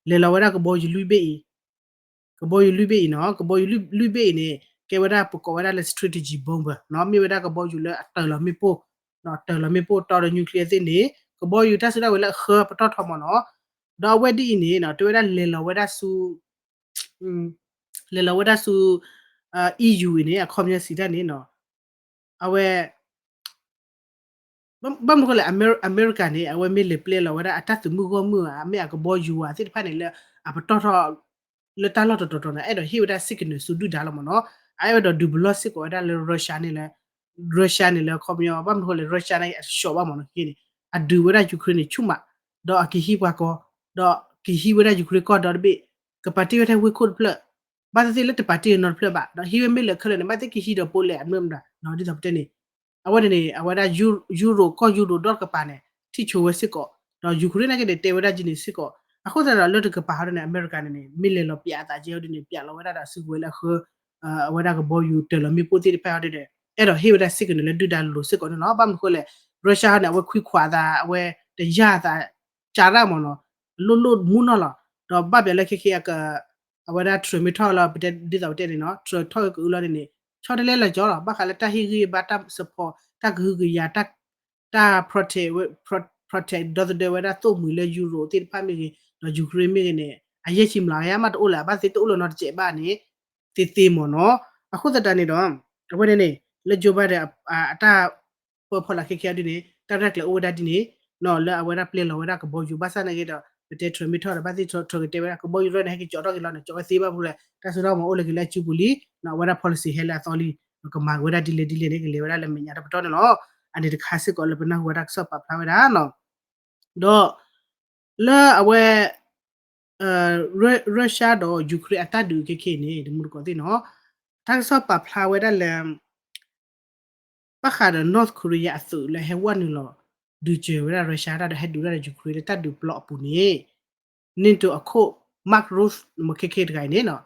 လဲၤလီၤဝဲဒၣ်ကဘီယူၤလွံၢ်ဘ့ၣ်အံၤ ကဘီယူၤလွံၢ်ဘ့ၣ်အံၤနီၤ, ကဘီယူၤလွံၢ်ဘ့ၣ်အံၤန့ၣ် ကဲဝဲဒၣ်ပကိးဝဲဒၣ်လၢ strategy bomber နီၤ, မ့ၢ်ဝဲဒၣ်ကဘီယူၤလၢအတၢၤလီၤမ့ၣ်ပိၢ်, တၢၤလီၤမ့ၣ်ပိၢ်တီဒီး nuclear သ့ၣ်န့ၣ် ကဘီယူၤတၢ်စုကဝဲၤလၢအဃၢပတီၢ်ထီမ့ၢ်နီၤ, ဒီးအဝဲဒ်အံၤန့ၣ်နီၤ တဲဝဲဒၣ်လဲၤလီၤဝဲဒၣ်ဆူ လဲၤလီၤဝဲဒၣ်ဆူ EU အံၤန့ၣ် အခီပညီစံးတၢ်န့ၣ်နီၤ, အဝဲ ဘၣ်မနုၤဃိလဲၣ် အမဲရကၤန့ၣ် အဝဲမ့ၢ်လဲၤပျဲလီၤဝဲဒၣ်အတၢ်သုးမုၢ်ဂီၢ်မုၢ်ဧါ မ့ၢ်အကဘီယူၤဧါသ့ၣ်တဖၣ်န့ၣ်လၢ အပတီၢ်ထီ လၢတၢ်လီၢ်တတီၤတီၤန့ၣ် အဲၣ်ဒိးဟ့ၣ်ဝဲဒၣ် signal ဆူဒုၣ်ဒါလီၤမ့ၢ်နီၤ, အအဲၣ်ဝဲဒိးဒုးပလီၢ်စ့ၢ်ကီးဝဲဒၣ်လၢ Russia န့ၣ်လၢ Russia န့ၣ်လၢ အခီပညီ ဘၣ်မနုၤဃိလဲၣ် Russia န့ၣ် အတဆှီဘၣ်မ့ၢ်နီၤ က့န့ၣ် အဒုးဝဲဒၣ် Ukraine န့ၣ်ဆူၣ်မး, ဒီးအကဟံးပှၤကီၢ်, ဒီးကဟံးဝဲဒၣ် Ukraine ကီၢ်ဒီတဘ့ၣ်, ကပာ်တ့ၢ်ဝဲထဲဝ့ၢ်ခိၣ်တဖျၢၣ်, ဘၣ်သ့ၣ်သ့ၣ်လၢတပာ်တ့ၢ်နီတဖျၢၣ်ဘၣ်, ဒီးဟံးဝဲမ့ၢ်လၢခဲလၢာ်န့ၣ် ဘၣ်သ့ၣ်ကဟံးဒီး Poland အမ့ၢ်မတၤ ဒ်သိးပတဲန့ၣ် အဝဲန့ၣ်န့ၣ် အဝဲဒၣ် ယူရိၣ် ကီၢ်ယူရိၣ်ဒီတကပၤန့ၣ် ထံၣ်ဆိဝဲစ့ၢ်ကီး, ဒီး Ukraine နာ်က့န့ၣ် တဲဝဲဒၣ်က့ၤန့ၣ်စ့ၢ်ကီး, အဃိသတးဒီးလၢတကပၤဟီဒ်န့ၣ် အမဲရကၤန့ၣ်န့ၣ် မ့ၢ်လဲၤလီၤပျးအသးကဲဟီဒ်န့ၣ် ပျးလီၤဝဲဒၣ်ဒီးစုကဝဲၤလၢအဃၢ အဝဲဒၣ်ကဘီယူၤတၢၤလီၤမ့ၣ်ပိၢ်သ့ၣ်တဖၣ်ဟီဒ်န့ၣ် အဲၣ်ဒိးဟ့ၣ်ဝဲဒၣ် signal န့ၣ်လၢဒုၣ်ဒါလိၤလိၤစ့ၢ်ကီးန့ၣ်လီၤ. ဘၣ်မနုၤဃိလဲၣ် Russia ဟီန့ၣ် အဝဲခွံခွးအသး အဝဲတယၢ်အသး ကးရၣ်မ့ၢ်နီၤ, လိၣ်လိၣ်မူနီၢ်လီၤ, ဒီးဘၣ်ပျးလၢခဲခဲအက အဝဲဒၣ် Trump မ့ၢ်ထီၣ်လီၤ ပတဲဒ်သိးပတဲန့ၣ်နီၤ Trump ထီၣ်က့ၤကအုလီၤန့ၣ်န့ၣ် ဆီတလဲလၢာ်ကၠီလီၤ, ဘၣ်ဃးလၢတၢ်ဟ့ၣ်ဂံၢ်ဘါ တၢ် support တၢ်ကဟုကယာ် တၢ် protect protect ဒီသဒၢဝဲဒၣ်သိၣ်မှံၤလၢ Europe သ့ၣ်တဖၣ်မ့ၢ်ဂ့ၤ ဒီး Ukraine မ့ၢ်ဂ့ၤန့ၣ် အယဲၢ်ဆံမျးကယၤမးတအိၣ်လၢၤ ဘၣ်သ့ၣ်တအိၣ်လၢၤနီတစဲးဘၣ်န့ၣ် သ့သ့မ့ၢ်နီၤ. အဃိသတးန့ၣ်ဒီး အဝဲန့ၣ်န့ၣ် လၢ Joe Biden အတၢ်ပၢဖီလာ်ခဲခဲအံၤဒ်န့ၣ် တၢ်ရဲၣ်ကျဲၤအိၣ်ဝဲဒၣ်ဒ်န့ၣ်နီၤ လၢအဝဲဒၣ်ပျဲလီၤဝဲဒၣ်ကဘီယူၤ ဘၣ်ဆၣ်နာ်က့ဒီး ပတဲ Trump မ့ၢ်ထီၣ်ဒီး ဘၣ်သ့ၣ် Trump ကတဲဝဲဒၣ် ကဘီယူၤတဖျၢၣ်န့ၣ် ဟဲက့ၤကၠီထီၣ်က့ၤလီၤန့ၣ် ကၠီဝဲသ့ဘၣ်မနုၤလဲၣ် တၢ်စိတၢ်ကမီၤအိၣ်လၢက့ၤလၢအစုပူၤလံ, အဝဲဒၣ် policy ဟဲလၢအသီလံ, ကမၤက့ၤဝဲဒၣ်ဒ်လဲၣ်ဒ်လဲၣ်န့ၣ် ကလဲၤဝဲဒၣ်လၢမဲာ်ညါတပတီၢ်န့ၣ်လီၤ. အန့ၣ်တခါစ့ၢ်ကီးလၢပနၢ်ဟူဝဲဒၣ်ကစီၣ်ပာ်ဖျါဝဲဒၣ်နီၤ. ဒီး လၢအဝဲ Russia ဒီး Ukraine အတၢ်ဒုးခဲခဲအံၤန့ၣ် တမူတကိးသ့ၣ်နီၤ, တၢ်ကစီၣ်ပာ်ဖျါဝဲဒၣ်လၢ ဘၣ်ဃးဒီး North Korea အသုးလၢဟဲဝဲနုာ်လီၤ ဒုးစၢၤဝဲဒၣ် Russia တၢ်ဒီးဟဲဒုးတၢ်ဒီး Ukraine လၢတၢ်ဒုးပျီအပူၤန့ၣ် NATO အခိၣ် Mark Rutte မ့ၢ်ခဲခဲတဂၤအံၤန့ၣ်နီၤ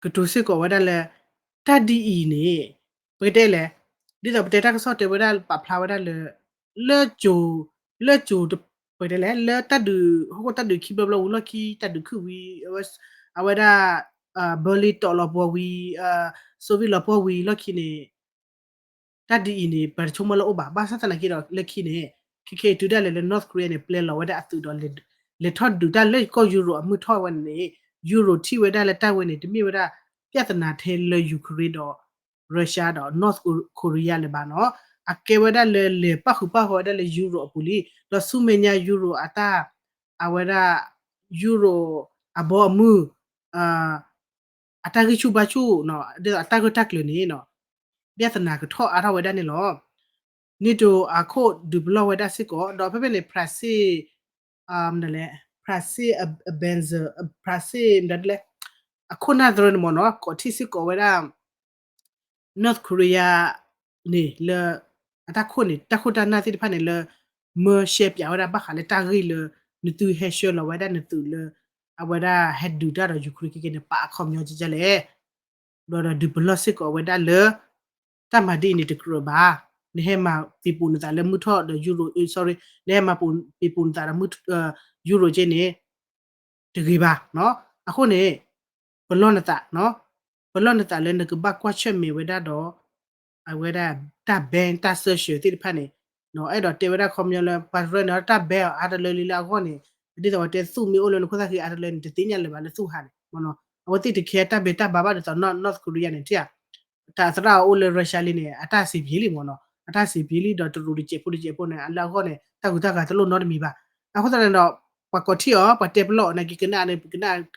ကတိၤစ့ၢ်ကီးဝဲဒၣ်လၢ တၢ်ဒ်အံၤန့ၣ် ပကတဲလဲၣ်, ဒ်သိးပတဲတၢ်ကစီၣ်တဲဝဲဒၣ်ပာ်ဖျါဝဲဒၣ်လၢ လၢ လၢ ပကတဲလဲၣ် လၢတၢ်ဒုး ဟီၣ်ခိၣ်တၢ်ဒုးခံဘျီဘျီဝံၤလီၢ်ခံ တၢ်ဒုးခုၣ်ဝံၤ အဝဲဒၣ် Berlin တီၣ်လီၤပှီၤဝံၤ Soviet လီၤပှီၤဝံၤလီၢ်ခံန့ၣ် တၢ်ဒ်အံၤန့ၣ် ပတဆိကမိၣ်လၢအိၣ်ဘၣ်, ဘၣ်ဆၣ်သနာ်က့ဒီး လၢခံန့ၣ် ခဲခဲအံၤတုၤဒၣ်လဲာ်လၢ North Korea န့ၣ် ပျဲလီၤဝဲဒၣ်အသုးဒီး လဲၤထီၣ်ဒုးတၢ်လၢကီၢ် Europe အမုၢ်ထီၣ်ဝဲန့ၣ် Europe ထံၣ်ဝဲဒၣ်လၢတၢ်ဝဲန့ၣ် တမ့ၢ်ဝဲဒၣ် ပြဿနာ ထဲလၢ Ukraine ဒီး Russia ဒီး North Korea လၢၤဘၣ်နီၤ, အကဲဝဲဒၣ်လၢလဲၤပၣ်ဃုာ်ပၣ်ဃီၤဝဲဒၣ်လၢ Europe အပူၤလံ, ဒီးဆူမဲာ်ညါ Europe အတၢ် အဝဲဒၣ် Europe အဘီအမုၢ် အတၢ်ဂံၢ်ဆူၣ်ဘါဆူၣ် ဒ်သိးအတၢ်ဂၢၢ်တၢ်ကျၢၤန့ၣ်နီၤ ပြဿနာကထီၣ်အါထီၣ်ဝဲဒၣ်န့ၣ်လီၤ. NATO အခိၣ်ဒုးပလီၢ်ဝဲဒၣ်စ့ၢ်ကီး ဒီးဖဲဖဲန့ၣ် ဖရၣ်စ့ၣ် မနုၤလဲၣ် ဖရၣ်စ့ၣ် အ Benz ဖရၣ်စ့ၣ် မနုၤလဲၣ် အခိၣ်နၢ်သရၢန့ၣ်မ့ၢ်နီၤ ကိးထီၣ်စ့ၢ်ကီးဝဲဒၣ် North Korea န့ၣ်လၢ အတၢ်ခိၣ်န့ၣ် တၢ်ခိၣ်တၢ်နၢ်သ့ၣ်တဖၣ်န့ၣ်လၢ မၢရှဲပၠးဝဲဒၣ်ဘၣ်ဃးလၢတၢ်ဂ့ၢ်လၢ နသုဟဲဆှၢလီၤဝဲဒၣ်နသုးလၢ အဝဲဒၣ်ဟဲဒုးတၢ်ဒီး Ukraine ခဲကဲန့ၣ် ပာ်အခီပညီကကလဲၣ် ဘျီဒီးဒုးပလီၢ်စ့ၢ်ကီးဝဲဒၣ်လၢ တၢ်မၤဒ်အံၤန့ၣ် တကြၢးဘၣ်, နဟဲမၤပံၤပူၤနသးလၢမုၢ်ထီၣ်ဒီး Euro, sorry, နဟဲမၤပံၤပူၤနသးဒီး Euro ကဲန့ၣ် တဂ့ၤဘၣ်နီၤ. အဃိန့ၣ် ပလီၢ်နသးနီၤ, ပလီၢ်နသးလၢနကဘၣ်ကွၢ်ဆၢၣ်မဲာ်ဝဲဒၣ်ဒီး အဝဲဒၣ်တၢ် ban တၢ်စၢၢ်ဆၢသ့ၣ်တဖၣ်န့ၣ် အဲၣ်ဒိးတဲဝဲဒၣ်ခီပညီလၢ ပှၤတရၢန့ၣ် တၢ် ban အါတလၢလံလၢအဂီၢ်န့ၣ် ဒ်သိးပတဲသူၣ်မ့ၢ်အိၣ်လၢနခိၣ်သၣ်ဃံအါတလၢန့ၣ် တသ့ၣ်ညါလၢၤဘၣ်လၢသူၣ်ဟးန့ၣ်မ့ၢ်နီၤ. အဝဲသ့ၣ်တခဲတၢ် ban တၢ်ဘါဘၣ်ဒ်သိး North Korea န့ၣ် ထံၣ်ဧါ တၢ်သရၣ်အအိၣ်လၢ Russia လံန့ၣ် အတၢ်စံးပှဲၤလံမ့ၢ်နီၤ, အတၢ်စံးပှဲၤလံဒီးတရူးတစဲးဖိတစဲးဖိန့ၣ် အလၢအဂီၢ်န့ၣ် တၢ်ဂုၤတၢ်ဂၤတလိၣ်နီတမံၤဘၣ်. အဃိသတးန့ၣ်ဒီး ပှၤကိးထံၣ်အီၤ ပှၤတဲပလီၢ်အီၤနာ်က့ ကနၣ်န့ၣ်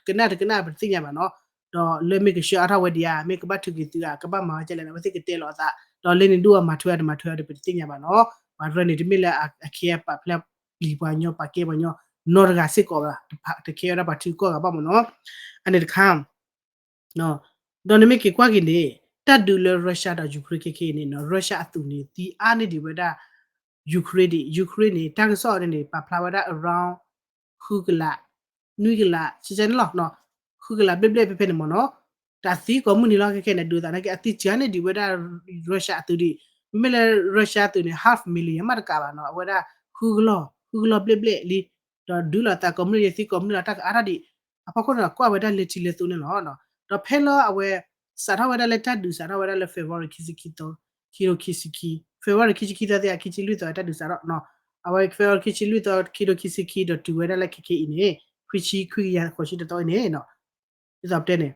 ကနၣ်တကနၣ်ပတသ့ၣ်ညါဘၣ်နီၤ. ဒီးလၢမ့ၢ်ကဆှၢအါထီၣ်ဝဲဒံးဧါ မ့ၢ်ကဘၣ်ထုးက့ၤသုဧါ ကဘၣ်မၤဝဲကဲလဲၣ်န့ၣ် အဝဲသ့ၣ်ကတဲလီၤအသး ဒီးလၢန့ၣ်ဒိၣ်အမၤထွဲအီၤတမၤထွဲအီၤဒီးပတသ့ၣ်ညါဘၣ်နီၤ. ပှၤတရၢန့ၣ် တမ့ၢ်လၢအခဲအံၤပာ်ဖျါပျံၤပှၤညီ ပာ်ကဲပှၤညီ နီတဂၤစ့ၢ်ကီးဘၣ်, တခဲဝဲဒၣ်ပှၤထံကီၢ်ဂၤဘၣ်မ့ၢ်နီၤ. အန့ၣ်တခါ ဒီးနမ့ၢ်က့ၤကွၢ်က့ၤန့ၣ် တၢ်ဒုးလၢ Russia ဒီး Ukraine ခဲခဲအံၤန့ၣ်နီၤ Russia အသုးန့ၣ် သံအါန့ၢ်ဒံးဝဲဒၣ် Ukraine ဒံး, Ukraine န့ၣ် တၢ်ကစီၣ်န့ၣ် ပာ်ဖျါဝဲဒၣ် around ဃုကလး နွံကလး ဆံဆဲန့ၣ်လီၤ. ဃုကလးဘျဲၣ်ဘျဲၣ်ဖဲဖဲန့ၣ်မ့ၢ်နီၤ. တၢ်သံကိးမုၢ်နံၤလီၤခဲခဲန့ၣ် ဒုးသးနာ်က့ အသံစှၤန့ၢ်ဒံးဝဲဒၣ် Russia အသုးဒံး, မ့မ့ၢ်လၢ Russia အသုးန့ၣ် half million မ့ၢ်တကးဘၣ်နီၤ, အဝဲဒၣ် ဃုကလီၢ် ဃုကလီၢ်ဘျဲၣ်ဘျဲၣ်လံ, ဒီးဒုးလိာ်သးကိးမုၢ်နံၤ သံကိးမုၢ်နံၤလီၤ တၢ်ကအါထီၣ်ဒံး, အဖီခိၣ်န့ၣ် ကွၢ်ဝဲဒၣ်လၢထံလၢသိးန့ၣ်လီၤ. ဒီးဖဲလၢအဝဲ စးထီၣ်ဝဲဒၣ်လၢတၢ်ဒုးစးထီၣ်ဝဲဒၣ်လၢ February ခံဆံခံသီ ခံထိခံဆံခံ February ခံဆံခံသီသ့ၣ် ခံဆံလွံၢ်သီတၢ်ဒုးစးထီၣ်နီၤ, အဝဲ February ခံဆံလွံၢ်သီ ခံထိခံဆံခံ ဒီးတုၤဝဲဒၣ်လၢခဲခဲအံၤန့ၣ် ခွံဆံခွံကယၤဃိးဆံတသီအံၤန့ၣ်နီၤ, ဒ်သိးပတဲန့ၣ်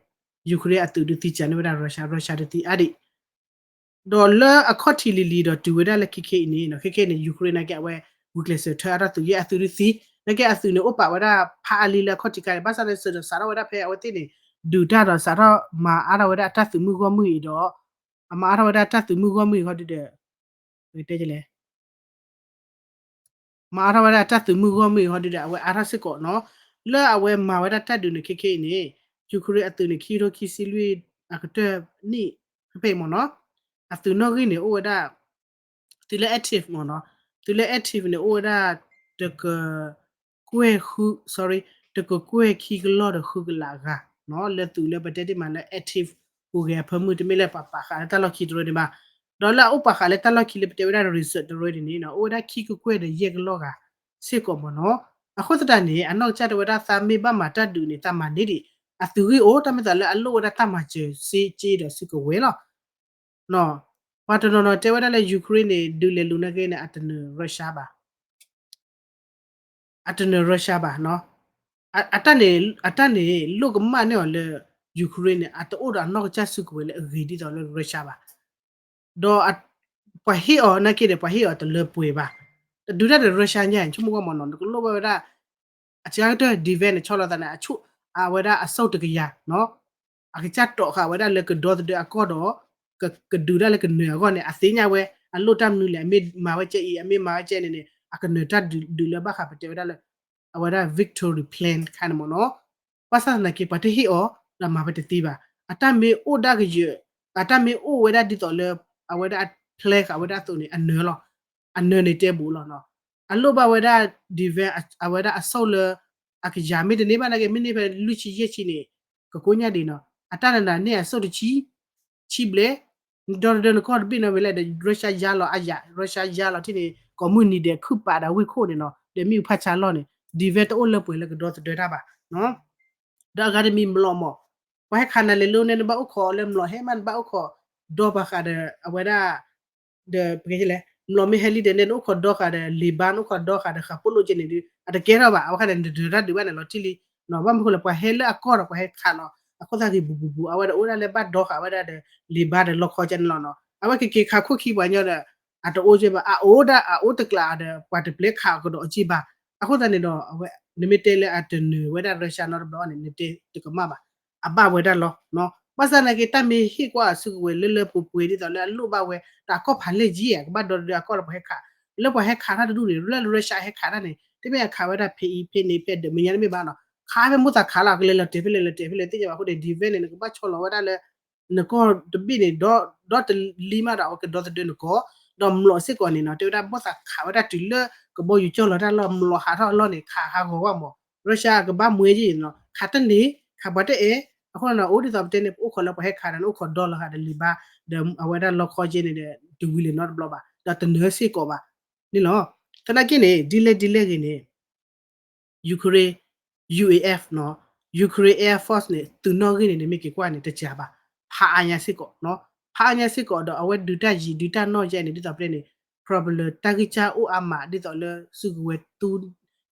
Ukraine အသုးဒုးသံစှၤန့ၢ်ဝဲဒၣ် Russia, Russia ဒုးသံအါဒံး ဒီးလၢအခီၣ်ထံးလံၤလံၤဒီးတုၤဝဲဒၣ်လၢခဲခဲအံၤန့ၣ်နီၤ, ခဲခဲန့ၣ် Ukraine နာ်က့အဝဲ ဂုာ်ကျဲးစၢးထၢအါထီၣ်သုး ယဲအသုးဒုးသံ, နာ်က့အသုးန့ၣ်အိၣ်ပာ်ဝဲဒၣ်ဖးအါလံလၢအခီၣ်ထံးခါန့ၣ်, ဘၣ်ဆၣ်န့ၣ်စးထီၣ်ဝဲဒၣ်ဖဲအဝဲသ့ၣ်န့ၣ် ဒုးတၢ်ဒီးစးထီၣ်မၤအါထီၣ်ဝဲဒၣ်အတၢ်သုးမုၢ်ဂီၢ်မုၢ်အံၤဒီး, အမၤအါထီၣ်ဝဲဒၣ်တၢ်သုးမုၢ်ဂီၢ်မုၢ်အံၤဃီဒုဒီး ပကတဲလဲၣ် မၤအါထီၣ်ဝဲဒၣ်တၢ်သုးမုၢ်ဂီၢ်မုၢ်အံၤဃီဒုဒီး အဝဲအါထီၣ်စ့ၢ်ကီးနီၤ. လၢအဝဲမၤဝဲဒၣ်တၢ်ဒုးန့ၣ် ခဲခဲအံၤန့ၣ် Ukraine အသုးန့ၣ် ခံထိခံဆံလွံၢ်အကတၢၢ်နံၣ်ဖဲဖဲအံၤမ့ၢ်နီၤ, အသုးနီၣ်ဂံၢ်န့ၣ်အိၣ်ဝဲဒၣ် သုးလၢ active မ့ၢ်နီၤ, သုးလၢ active န့ၣ် အိၣ်ဝဲဒၣ် တက ကွဲၢ်ဃု sorry တကကွဲၢ်ခံကလီၢ်ဒီးဃုကလးဂၤနီၤ, လၢသုးလၢပတဲတ့ၢ်မးလၢ active ဟူးဂဲၤအဖၢမုၢ် တမ့ၢ်လၢပှၤပာ်ဃာ်လၢတၢ်လီၢ်ခံတရၢန့ၣ်ဘၣ်. ဒီးလၢအအိၣ်ပာ်ဃာ်လၢတၢ်လီၢ်ခံလၢပတဲဝဲဒၣ် reserve တရၢန့ၣ်န့ၣ်နီၤ အိၣ်ဝဲဒၣ်ခံကကွဲၢ်ဒီးယဲၢ်ကလီၢ်ဂၤစ့ၢ်ကီးမ့ၢ်နီၤ. အဃိသတးန့ၣ် အနီၢ်ကစၢ်တဲဝဲဒၣ်သးမ့ၢ်ဘၣ်မၤတၢ်ဒုးန့ၣ် သးမၤန့ၢ်ဒံး အသုးဂံၢ်အိၣ် တၢ်မ့ၢ်သးလၢအလိၣ်ဝဲဒၣ်တၢ်မၤစၢၤစ့က့ဒီးစုကဝဲၤလီၤ. ပှၤတနီၤနီၤတဲဝဲဒၣ်လၢ Ukraine န့ၣ် ဒုးလဲၤလူၤနာ်က့န့ၣ် အတနၢၤ Russia ဘၣ် အတနၢၤ Russia ဘၣ်နီၤ. အတၢ်န့ၣ် အတၢ်န့ၣ် လိၣ်ကမၣ်န့ၢ်အီၤလၢ Ukraine န့ၣ် အတအိၣ်ဒီးအနီၢ်ကစၢ်စုကဝဲၤလၢအဂ့ၤဒ်သိးလၢ Russia ဘၣ်. ဒီး ပှၤဟ့ၣ်အီၤနာ်က့ဒီး ပှၤဟ့ၣ်အီၤတလၢပှဲၤဘၣ်. ဒုးတၢ်ဒီး Russia ညါ ဆိကမိၣ်ကွၢ်မ့ၢ်နီၤ နကလိၣ်ဘၣ်ဝဲဒၣ် အစှၤကတၢၢ် defense န့ၣ် ဆီလီၤသးန့ၣ် အဆူၣ် အဝဲဒၣ်အစိၣ်တကယၤနီၤ အကစၢ်တီးဃာ်ဝဲဒၣ်လၢကဒီသဒၢအကီၢ်ဒီး ကဒုးတၢ်လၢကနၢၤအဂီၢ်န့ၣ် အသ့ၣ်ညါဝဲ အလိၣ်တၢ်မနုၤလဲၣ် အမ့ၢ်မၤဝဲကဲအံၤ အမ့ၢ်မၤဝဲကဲန့ၣ်န့ၣ် အကနၢၤတၢ်ဒုးလၢဘၣ်ဃးပတဲဝဲဒၣ်လၢ အဝဲဒၣ် victory plan တခါန့ၣ်မ့ၢ်နီၤ. ဘၣ်ဆၣ်သနာ်က့ ပှၤတဟ့ၣ်အီၤ ဒီးမၤဝဲတသ့ဘၣ်. အတၢ်မ့ၢ်အိၣ်ဒၣ်ကယၢၤ အတၢ်မ့ၢ်အိၣ်ဝဲဒၣ်ဒ်သိးလၢ အဝဲဒၣ်အ plan ဃာ်ဝဲဒၣ်အသိးန့ၣ် အနၢၤလီၤ. အနၢၤန့ၣ်တဲဘူးလီၤနီၤ. အလိၣ်ဘၣ်ဝဲဒၣ် defense အဝဲဒၣ်အစိၣ်လၢ အကယၤမ့ၢ်တန့ၢ်ဘၣ်နာ်က့ မ့ၢ်န့ၢ်ဖဲလွံၢ်ဆံယဲၢ်ဆံန့ၣ် ကကိးညါဒံးနီၤ. အတၢ်နနၤန့ၢ်အစိၣ်တဆံ ဆံဘျဲၣ် ဒီတဒၢနကီၢ်တဘ့ၣ်နီၤ ဝံၤလဲၣ်ဒီး Russia ယါလီၤအယၤ Russia ယါလီၤထံၣ်န့ၣ် ကိးမုၢ်နံၤဒဲးခုၣ်ပာ်ဒီးဝ့ၢ်ခိၣ်န့ၣ်နီၤ ဒီးမ့ၣ်အူဖးဆါလီၢ်န့ၣ် defense တအိၣ်လၢပှဲၤလၢကဒီသဒၢတၢ်ဘၣ်. ဒီးအဂၤတမံၤမျိာ်မး ပှၤဟဲခးနၤလဲၤလိန့ၣ် နဘၣ်အိၣ်ခိးလၢမျိာ်ဟဲမး နဘၣ်အိၣ်ခိးဒီပှၤဃးဒီး အဝဲဒၣ် ဒီး ပကလဲၣ် မျိာ်မ့ၢ်ဟဲလံဒီးန့ၣ် နအိၣ်ခိးဒီဃာ်ဒီး လေဘါ နအိၣ်ခိးဒီဃာ်ဒီး ဃာ်ပိလိၣ်ကဲန့ၣ်ဒီး အတကဲထီၣ်ဘၣ်. အဝဲခါန့ၣ် နဒၢတၢ်ဒုးဘၣ်န့ၣ်လီၤထံၣ်လံ. ဘၣ်မနုၤဃိလဲၣ် ပှၤဟဲလၢအကီၢ်ဒီး ပှၤဟဲခးလီၤ အခိၣ်သတးဂ့ၤဘူးဘူးဘူး အဝဲဒၣ်အိၣ်ဒၣ်လၢဘၣ်ဒီဃာ်ဝဲဒၣ်ဒီး လေဘါဒီးလီခီကဲန့ၣ်လီၤနီၤ. အဝဲကက့ၤခးခိၣ်ခံပှၤညီဒီး အတအိၣ်ကဲဘၣ် အအိၣ်ဒၣ်အအိၣ်တကျးဒီး ပှၤတပျဲခးအကဒီးအက့ၢ်ဘၣ်. အဃိသတးန့ၣ်ဒီး အဝဲ နမ့ၢ်တဲလၢအတနၢၤဝဲဒၣ် Russia နီတဘျီန့ၣ် နတဲတကမၣ်ဘၣ်. အဘၣ်ဝဲဒၣ်လီၤ. ဘၣ်ဆၣ်သနာ်က့ တၢ်မ့ၢ်ဟ့ၣ်ကွၢ်အစုကဝဲၤလၢလၢပှဲၤပှဲၤဒ်သိးလၢအလိၣ်ဘၣ်ဝဲ တၢ်ကီၢ်ဖးလဲၢ်ကံ ကဘၣ်ဒီတဒၢအကီၢ်လၢပှၤဟဲခး လၢပှၤဟဲခးတၢ်တဒူၣ်န့ၣ် လၢ Russia ဟဲခးတၢ်န့ၣ် တမ့ၢ်အခးဝဲဒၣ်ဖဲအံၤဖဲန့ၣ် ဖဲဒၢးမဲာ်ညါတမ့ၢ်ဘၣ်နီၤ. ခးဖဲမိၢ်သးခးလီၤ ကလဲၤလီၤတဲာ်ဖဲလဲၣ်လီၤတဲာ်ဖဲလဲၣ် သ့ၣ်ညါဘၣ်အဃိန့ၣ် defense န့ၣ် နကဘၣ်ဆီလီၤဝဲဒၣ်လၢ နကီၢ်တဘ့ၣ်န့ၣ် ဒီတလံမးဒီး အဝဲကဒီသဒၢနကီၢ် ဒီးမျိာ်စ့ၢ်ကီးန့ၣ်နီၤ တဲဝဲဒၣ်မိၢ်သးခးဝဲဒၣ်တုၤလၢ ကဘီယူၤကၠီၣ်လီၤတၢ်လီၢ် မျိာ်ဟးထီၣ်အလီၢ်န့ၣ် ခးဟးဂီၤဝဲမး Russia ကဘၣ်မှဲယဲၢ်နီၤ ခးတန့ၢ် ခးပှၤတအဲၣ် အဃိန့ၣ် အိၣ်ဒ်သိးပတဲန့ၣ် ပအိၣ်ခိးလၢပှၤဟဲခးဒီး နအိၣ်ခိးဒီလီၤဃာ်ဒီးလံာ်ဘါ ဒီးအဝဲဒၣ်လီခီကဲန့ၣ်ဒီး တဝံၤလၢၤနီတဘျီဘၣ် ဒီးတနၢၤစ့ၢ်ကီးဘၣ်န့ၣ်လီၤ. သနာ်က့န့ၣ် ဒ်လဲၣ်ဒ်လဲၣ်ဂ့ၤန့ၣ် Ukraine UAF နီၤ Ukraine Air Force န့ၣ် သုးနီၣ်ဂံၢ်န့ၣ် နမ့ၢ်က့ၤကွၢ်န့ၣ် တစှၤဘၣ် ဖးအါညါစ့ၢ်ကီး ဖးအါညါစ့ၢ်ကီးဒီး အဝဲဒုးတၢ်ယံၤ ဒုးတၢ်နီၢ်ယဲန့ၣ် ဒ်သိးပတဲန့ၣ် problem လၢတၢ်ဂံၢ်စၢ်အိၣ်အါမး ဒ်သိးလၢစုကဝဲၤသူ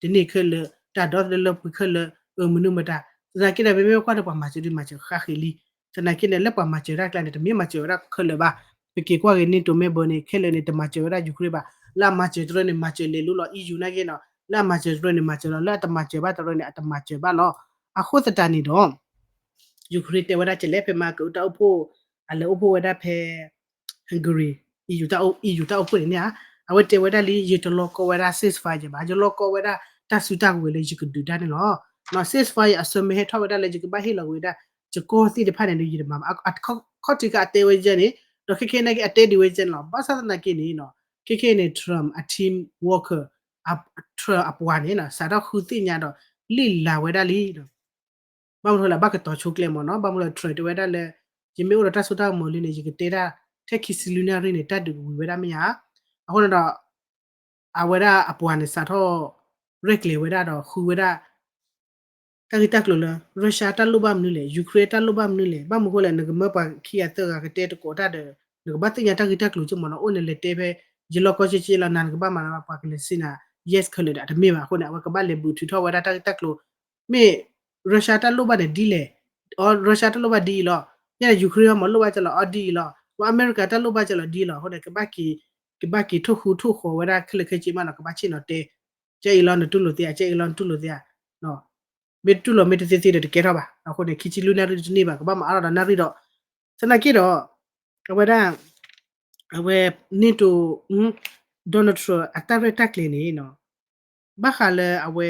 တန့ၢ်ခဲလၢာ် တၢ်ဒီသဒၢလၢပှဲၤခဲလၢာ် အၢမနုၤမတၤ သနာ်က့ဒီး ပမ့ၢ်ကွၢ်ဒီးပှၤမၤစၢၤဒုးမၤစၢၤဃါဃ့လံ သနာ်က့န့ၣ် လၢပှၤမၤစၢၤတၢ်ကျါန့ၣ် တမ့ၢ်မၤစၢၤဝဲဒၣ်ခဲလၢာ်ဘၣ် ပက့ၤကွၢ်က့ၤ NATO member န့ၣ် ခဲလၢာ်န့ၣ် တမၤစၢၤဝဲဒၣ် Ukraine ဘၣ် လၢအမၤစၢၤတရၢန့ၣ် မၤစၢၤလဲၤလိလီၤ EU နာ်က့နီၤ လၢအမၤစၢၤတရၢန့ၣ် မၤစၢၤလီၤ လၢအတမၤစၢၤဘၣ်တရၢန့ၣ် အတမၤစၢၤဘၣ်လီၤ အဃိသတးန့ၣ်ဒီး Ukraine တဲဝဲဒၣ်ကလဲၣ် ဖဲမၤကတၢ်အိၣ်ဖှိၣ် အလဲၤအိၣ်ဖှိၣ်ဝဲဒၣ်ဖဲ Hungary EU တၢ်အိၣ်ဖှိၣ်န့ၣ်န့ၣ်ဧါ အဝဲတဲဝဲဒၣ်လံ ယတလီကီဝဲဒၣ် ceasefire ဘၣ် ယလီကီဝဲဒၣ်တၢ်စုတၢ်ကဝဲၤလၢယကဒုးတၢ်န့ၣ်လီၤ ceasefire အဆၢမ့ၢ်ဟဲထီၣ်ဝဲဒၣ်လၢယကဘၣ်ဟ့ၣ်လီၤက့ၤဝဲဒၣ် ယကီၢ်သ့ၣ်တဖၣ်န့ၣ်ဒီး ယတမၤဘၣ် ခီၣ်ထံးခါအတဲဝဲဒ်န့ၣ် ဒီးခဲခဲနာ်က့အတဲဒံးဝဲဒ်န့ၣ်လီၤ ဘၣ်ဆၣ်သနာ်က့န့ၣ် ခဲခဲန့ၣ် Trump အ team worker Trump အပှၤန့ၣ် စးထီၣ်ဃုသ့ၣ်ညါဒီး လံာ်လၤဝဲဒၣ်လံ ဘၣ်မနုၤလဲၣ် ဘၣ်ကတီၤဆိကျဲမ့ၢ်နီၤ ဘၣ်မနုၤလဲၣ် Trump တဲဝဲဒၣ်လၢ ယမ့ၢ်အိၣ်ဒီးတၢ်စိတၢ်ကမီၤလံန့ၣ် ယကတဲဒၣ် ထဲခံဆံလွံၢ်နၣ်ရံၣ်န့ၣ် တၢ်ဒုးကဝံၤဝဲဒၣ်မ့ၢ်ဧါ အဃိန့ၣ်ဒီး အဝဲဒၣ်အပှၤန့ၣ် စးထီၣ် ရဲၣ်ကျဲၤဝဲဒၣ်ဒီးဃုဝဲဒၣ် တၢ်ဂ့ၢ်တၢ်ကျိၤလၢ Russia တၢ်လိၣ်ဘၣ်မနုၤလဲၣ် Ukraine တၢ်လိၣ်ဘၣ်မနုၤလဲၣ် ဘၣ်မနုၤဃိလဲၣ် နကမၢပှၤခံဂၤသၢဂၤကတဲတကိးတၢ်ဒီး နကဘၣ်သ့ၣ်ညါတၢ်ဂ့ၢ်တၢ်ကျိၤက့မ့ၢ်နီၤ အိၣ်န့ၣ်လဲၤတဲဖဲ ယလီၢ်ကီၢ်က့က့လီၤ နၤနကဘၣ်မၤလီၤ ပှၤကလဲၤစ့နၤ yes ခဲလၢာ်ဒီး အတမ့ၢ်ဘၣ်အဃိန့ၣ် အဝဲကဘၣ်လဲၤဘူးထုးထီၣ်ဝဲဒၣ်တၢ်ဂ့ၢ်တၢ်ကျိၤ မ့ၢ် Russia တၢ်လိၣ်ဘၣ်န့ၣ်ဒ်လဲၣ် အ Russia တၢ်လိၣ်ဘၣ်ဒ်အံၤလီၤ ယဲ Ukraine မ့ၢ်လိၣ်ဘၣ်ကလီၤအီၤဒ်အံၤလီၤ မ့ၢ်အမဲရကၤတၢ်လိၣ်ဘၣ်ကလီၤဒ်အံၤလီၤ အဃိန့ၣ် ကဘၣ်က့ၤ ကဘၣ်က့ၤထိၣ်ဃူထိၣ်ဃီၤဝဲဒၣ်ခဲလၢာ်ခဲဆ့မ့ၢ်နီၤ ကဘၣ်ဆ့ၣ်နီၤတဲ ကဲအံၤလီၤနတူၢ်လိာ်သ့ဧါ ကဲအံၤလီၤနတူၢ်လိာ်သ့ဧါ မ့ၢ်တူၢ်လိာ်မ့ၢ်တသ့သ့ဒီးတကဲထီၣ်ဘၣ် အဃိန့ၣ် ခံဆံလွံၢ်နၣ်ရံၣ်တန့ၢ်ဘၣ် ကဘၣ်မၤအါထီၣ်ဒီးနၣ်ရံၣ်ဒီး သနာ်က့ဒီး အဝဲဒၣ် အဝဲ NATO Donald Trump အတၢ်ရဲၣ်တၢ်ကျဲၤန့ၣ် ဘၣ်ဃးလၢအဝဲ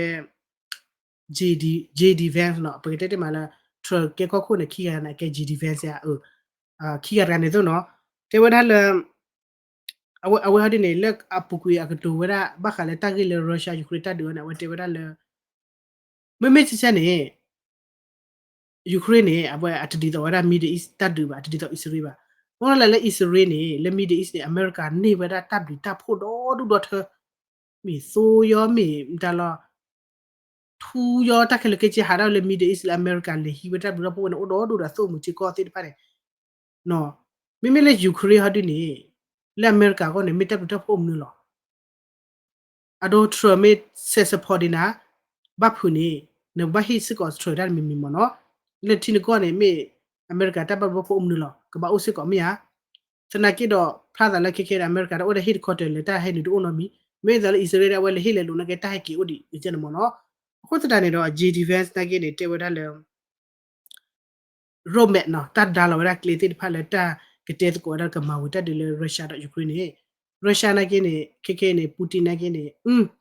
JD Vance နီၤ ပကတဲတ့ၢ်မးလၢ Trump ကဲကီၢ်ခိၣ်န့ၣ် ခံဂၤန့ၣ် ကဲ JD Vance ဧါ ခံဂၤတဂၤန့ၣ်သိးနီၤ တဲဝဲဒၣ်လၢ အဝဲဟီဒ်န့ၣ် လၢအပူၤကွံာ်အကတိၤဝဲဒၣ် ဘၣ်ဃးလၢတၢ်ဂ့ၢ်လၢ Russia Ukraine တၢ်ဒုးအီၤန့ၣ် အဝဲတဲဝဲဒၣ်လၢ မ့မ့ၢ်ကဲကဲန့ၣ် Ukraine န့ၣ် အဝဲအတဒ်သိးဝဲဒၣ် Middle East တၢ်ဒုးဘၣ် အတဒ်သိးအံၣ်စရ့လးဘၣ် မ့ၢ်လၢလၢအံၣ်စရ့လးန့ၣ် လၢ Middle East န့ၣ် အမဲရကၤန့ၢ်ဝဲဒၣ်တၢ်ဘျုးတၢ်ဖှိၣ်ဒီဒူၣ်ဒီထၢ မ့ၢ်သိယီမ့ၢ်မတၤလီၤ ထူယီတၢ်ခဲလၢာ်ခဲဆ့ဟးဒၣ်လၢ Middle East လၢအမဲရကၤလဲၤဟံးဝဲတၢ်ဘျုးတၢ်ဖှိၣ်ဝဲန့ၣ် အိၣ်ဒီဒူၣ်ဒီးသိၣ်မုၢ်ထံကီၢ်သ့ၣ်တဖၣ်န့ၣ် မ့မ့ၢ်လၢ Ukraine ဟီဒ်န့ၣ် လၢအမဲရကၤအဂီၢ်န့ၣ် မ့ၢ်တၢ်ဘျုးတၢ်ဖှိၣ်မနုၤလီၤ အဒိ Trump မ့ၢ် support ဒံးနၤ ဘၣ်ဖုးန့ၣ် နကဘၣ်ဟ့ၣ်စ့ၢ်ကီး Trump တၢ်တမံၤမံၤမ့ၢ်နီၤ လၢထံနကီၢ်န့ၣ် မ့ၢ်အမဲရကၤတၢ်ဘျုးတၢ်ဖှိၣ်အိၣ်မနုၤလီၤ ကဘၣ်အိၣ်စ့ၢ်ကီးမ့ၢ်ဧါ သနာ်က့ဒီး ဖျါသးလၢခဲခဲဒီး အမဲရကၤဒီးအိၣ်ဒီးဟ့ၣ်တခီတၢၤလၢတၢ်ဟဲနုာ်တအိၣ်နီတမံၤ မ့ၢ်သးလၢအံၣ်စရ့လးဒီး အဝဲလဲၤဟ့ၣ်လဲၤလိာ်နာ်က့ တၢ်ဟဲက့ၤအိၣ်ဒံးကဲန့ၣ်မ့ၢ်နီၤ အဃိသတးန့ၣ်ဒီး JD Vance နာ်က့န့ၣ် တဲဝဲဒၣ်လၢ roadmap နီၤ တၢ်ဒါလီၤဝဲဒၣ်ကျဲသ့ၣ်တဖၣ်လၢတၢ်ကတဲသကိးဝဲဒၣ်ကမၤဝံၤတၢ်ဒုးလၢ Russia ဒီး Ukraine န့ၣ် Russia နာ်က့န့ၣ် ခဲခဲအံၤန့ၣ် Putin နာ်က့န့ၣ်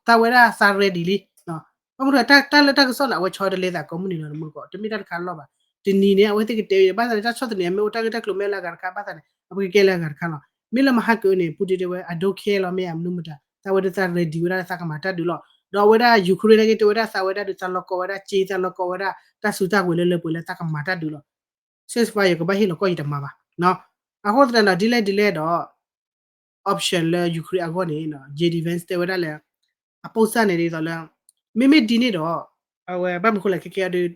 တၢ်ဝဲဒၣ်သး ready လံ ပ ဘၣ်မနုၤတၢ်လၢတၢ်ကစီၣ်န့ၣ် အဝဲဆီတလဲသးကိးမုၢ်နံၤလီၤ တမူတကိး တမ့ၢ်တၢ်တခါလီၤဘၣ်. တနံၤန့ၣ် အဝဲသ့ၣ်ကတဲဘၣ်သးန့ၣ် တၢ်ဆီၣ်သနံးအမ့ၢ်အိၣ် တၢ်ဂ့ၢ်တၢ်ကျိၤမ့ၢ်လၢအဂၤတခါဘၣ်သးန့ၣ် အပကကဲလၢအဂၤတခါလီၤ. မ့ၢ်လၢမဟါကၢန့ၣ် Putin တဲဝဲ I don't care လီၤ မ့ၢ်ဧါ မနုၤမတၤ သးဝဲဒၣ်သး ready ဝဲဒၣ်လၢသးကမၤတၢ်ဒုးလီၤ. ဒီးအဝဲဒၣ် Ukraine နာ်က့ တဲဝဲဒၣ်သးဝဲဒၣ်ဒုး သးလီၤကီဝဲဒၣ်စ့ သးလီၤကီဝဲဒၣ် တၢ်စုတၢ်ဝဲၤလၢလၢပှဲၤလၢသးကမၤတၢ်ဒုးလီၤ. ceasefire ကဘၣ်ဟ့ၣ်လီၤကီၢ်ယတမၤဘၣ်. အဃိသတးဒီး ဒ်လဲၣ်ဒ်လဲၣ်ဒီး option လၢ Ukraine အဂီၢ်န့ၣ် J D Vance တဲဝဲဒၣ်လၢ အပိၢ်စၢ်န့ၣ်ဒ်သိးလၢ မ့မ့ၢ်ဒ်န့ၣ်ဒီး အဝဲဘၣ်မနုၤဃိလဲၣ် ခဲကဲအဒုး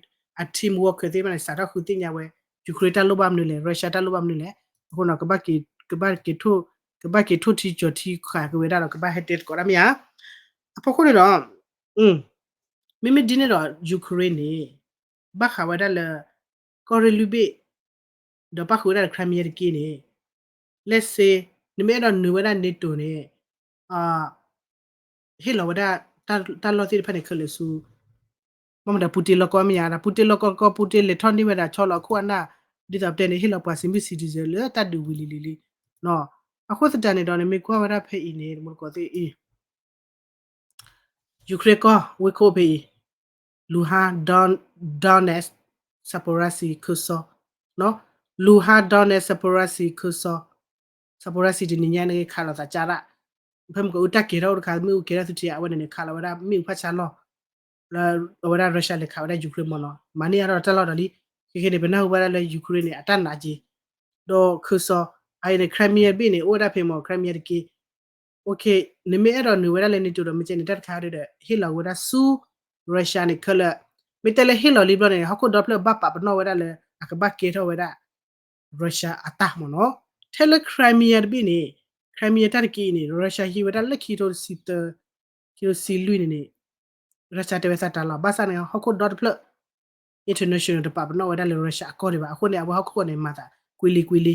အ team worker သ့ၣ်တဖၣ်န့ၣ် စးထီၣ်ဃုသ့ၣ်ညါဝဲ Ukraine တၢ်လိၣ်ဘၣ်မနုၤလဲၣ် Russia တၢ်လိၣ်ဘၣ်မနုၤလဲၣ်. အဃိန့ၣ် ကဘၣ်က့ၤ ကဘၣ်က့ၤထိၣ်ထံကၠီၤထံဃာ်က့ၤဝဲဒၣ်ဒီး ကဘၣ်ဟဲတဲသကိးတၢ်မ့ၢ်ဧါ. အဖီခိၣ်န့ၣ်ဒီး မ့မ့ၢ်ဒ်န့ၣ်ဒီး Ukraine န့ၣ် ဘၣ်ဃးဝဲဒၣ်လၢ ကီၢ်ရ့ၣ်လွံၢ်ဘ့ၣ် ဒီးပၣ်ဃုာ်ဝဲဒၣ်ဒီး Crimea တက့ၢ်န့ၣ် let's say နမ့ၢ်အဲၣ်ဒိးနုာ်ဝဲဒၣ် NATO န့ၣ် ဟ့ၣ်လီၤဝဲဒၣ် တၢ်လီၢ်သ့ၣ်တဖၣ်န့ၣ် ခဲလၢာ်ဆူ ဘၣ်မတၤ Putin လီၢ်ကီၢ်မ့ၢ်ဧါ Putin လီၢ်ကီၢ်ကီၢ် Putin လဲၤထီၣ်န့ၢ်ဝဲဒၣ်ဆီလီၤအခိၣ်အနၢ် ဒ်သိးပတဲန့ၣ် ဟ့ၣ်လီၤပှၤစံးမုၢ်စံး citizen လၢတၢ်ဒုးဝံၤလံလံလံ. အဃိသတးန့ၣ်ဒီး နမ့ၢ်ကွၢ်ဝဲဒၣ်ဖဲအံၤန့ၣ် တမူတကိးသ့ၣ်အံၤ Ukraine ကီၢ် ဝ့ၢ်ခိၣ်ဖဲအံၤ Luhansk, Don-, Donetsk, Zaporizhzhia ခၢၣ်စီ Luhansk, Donetsk, Zaporizhzhia ခၢၣ်စီ Zaporizhzhia တနံၤညါန့ၣ် ခးလိာ်သးကၢ်ရၣ် ဖဲမ့ၢ်ကအုၣ်တၢ်ကဲၤထီၣ်အိၣ်တခါ မ့ၣ်အူကဲၤထီၣ်သူထံ အဝဲန့ၣ်န့ၣ် ခးလီၤဝဲဒၣ်မ့ၣ်အူဖးဆါလီၢ် လၢအဝဲဒၣ် Russia လဲၤခးဝဲဒၣ် Ukraine မ့ၢ်နီၤ မၤန့ၢ်အါထီၣ်တၢ်လီၢ်ဒီးလံ. ခဲခဲန့ၣ် ပနၢ်ဟူဘၣ်ဒၣ်လၢ Ukraine န့ၣ် အတၢ်နာ်က့ၤ ဒီးခၢၣ်စီ အအံၤန့ၣ် Crimea တဘ့ၣ်န့ၣ် အိၣ်ဝဲဒၣ်ဖဲမ့ၢ် Crimea တက့ၢ်. နမ့ၢ်အဲၣ်ဒိးနုာ်ဝဲဒၣ်လၢ NATO ဒီး မ့ၢ်ကဲန့ၣ် တၢ်တခါဒီး ဟ့ၣ်လီၤဝဲဒၣ်ဆူ Russia န့ၣ်ခဲလၢာ်. မ့ၢ်တဲလၢဟ့ၣ်လီၤလံဘျီန့ၣ် ဟီၣ်ခိၣ်ဒီဖျၢၣ်ဘၣ်ပာ်ပနီၣ်ဝဲဒၣ်လၢ အကဘၣ်ကဲထီၣ်ဝဲဒၣ် Russia အတၢ်မ့ၢ်နီၤ. ထဲလၢ Crimea တဘ့ၣ်န့ၣ် Crimea တၢ်တက့ၢ်အံၤန့ၣ် Russia ဟံးဝဲဒၣ်လၢခံကထိတဆံသၢ ခံကထိတဆံလွံၢ်န့ၣ်န့ၣ် Russia တဲဝဲသးတၢ်လီၤ. ဘၣ်ဆၣ်န့ၣ် ဟီၣ်ခိၣ်ဒီတဖျၢၣ် international တပာ်ပနီၣ်ဝဲဒၣ်လၢ Russia အကီၢ်ဒံးဘၣ်. အဃိန့ၣ် အဝဲဟီၣ်ခိၣ်န့ၣ် မၤသးကွံလံကွံလံ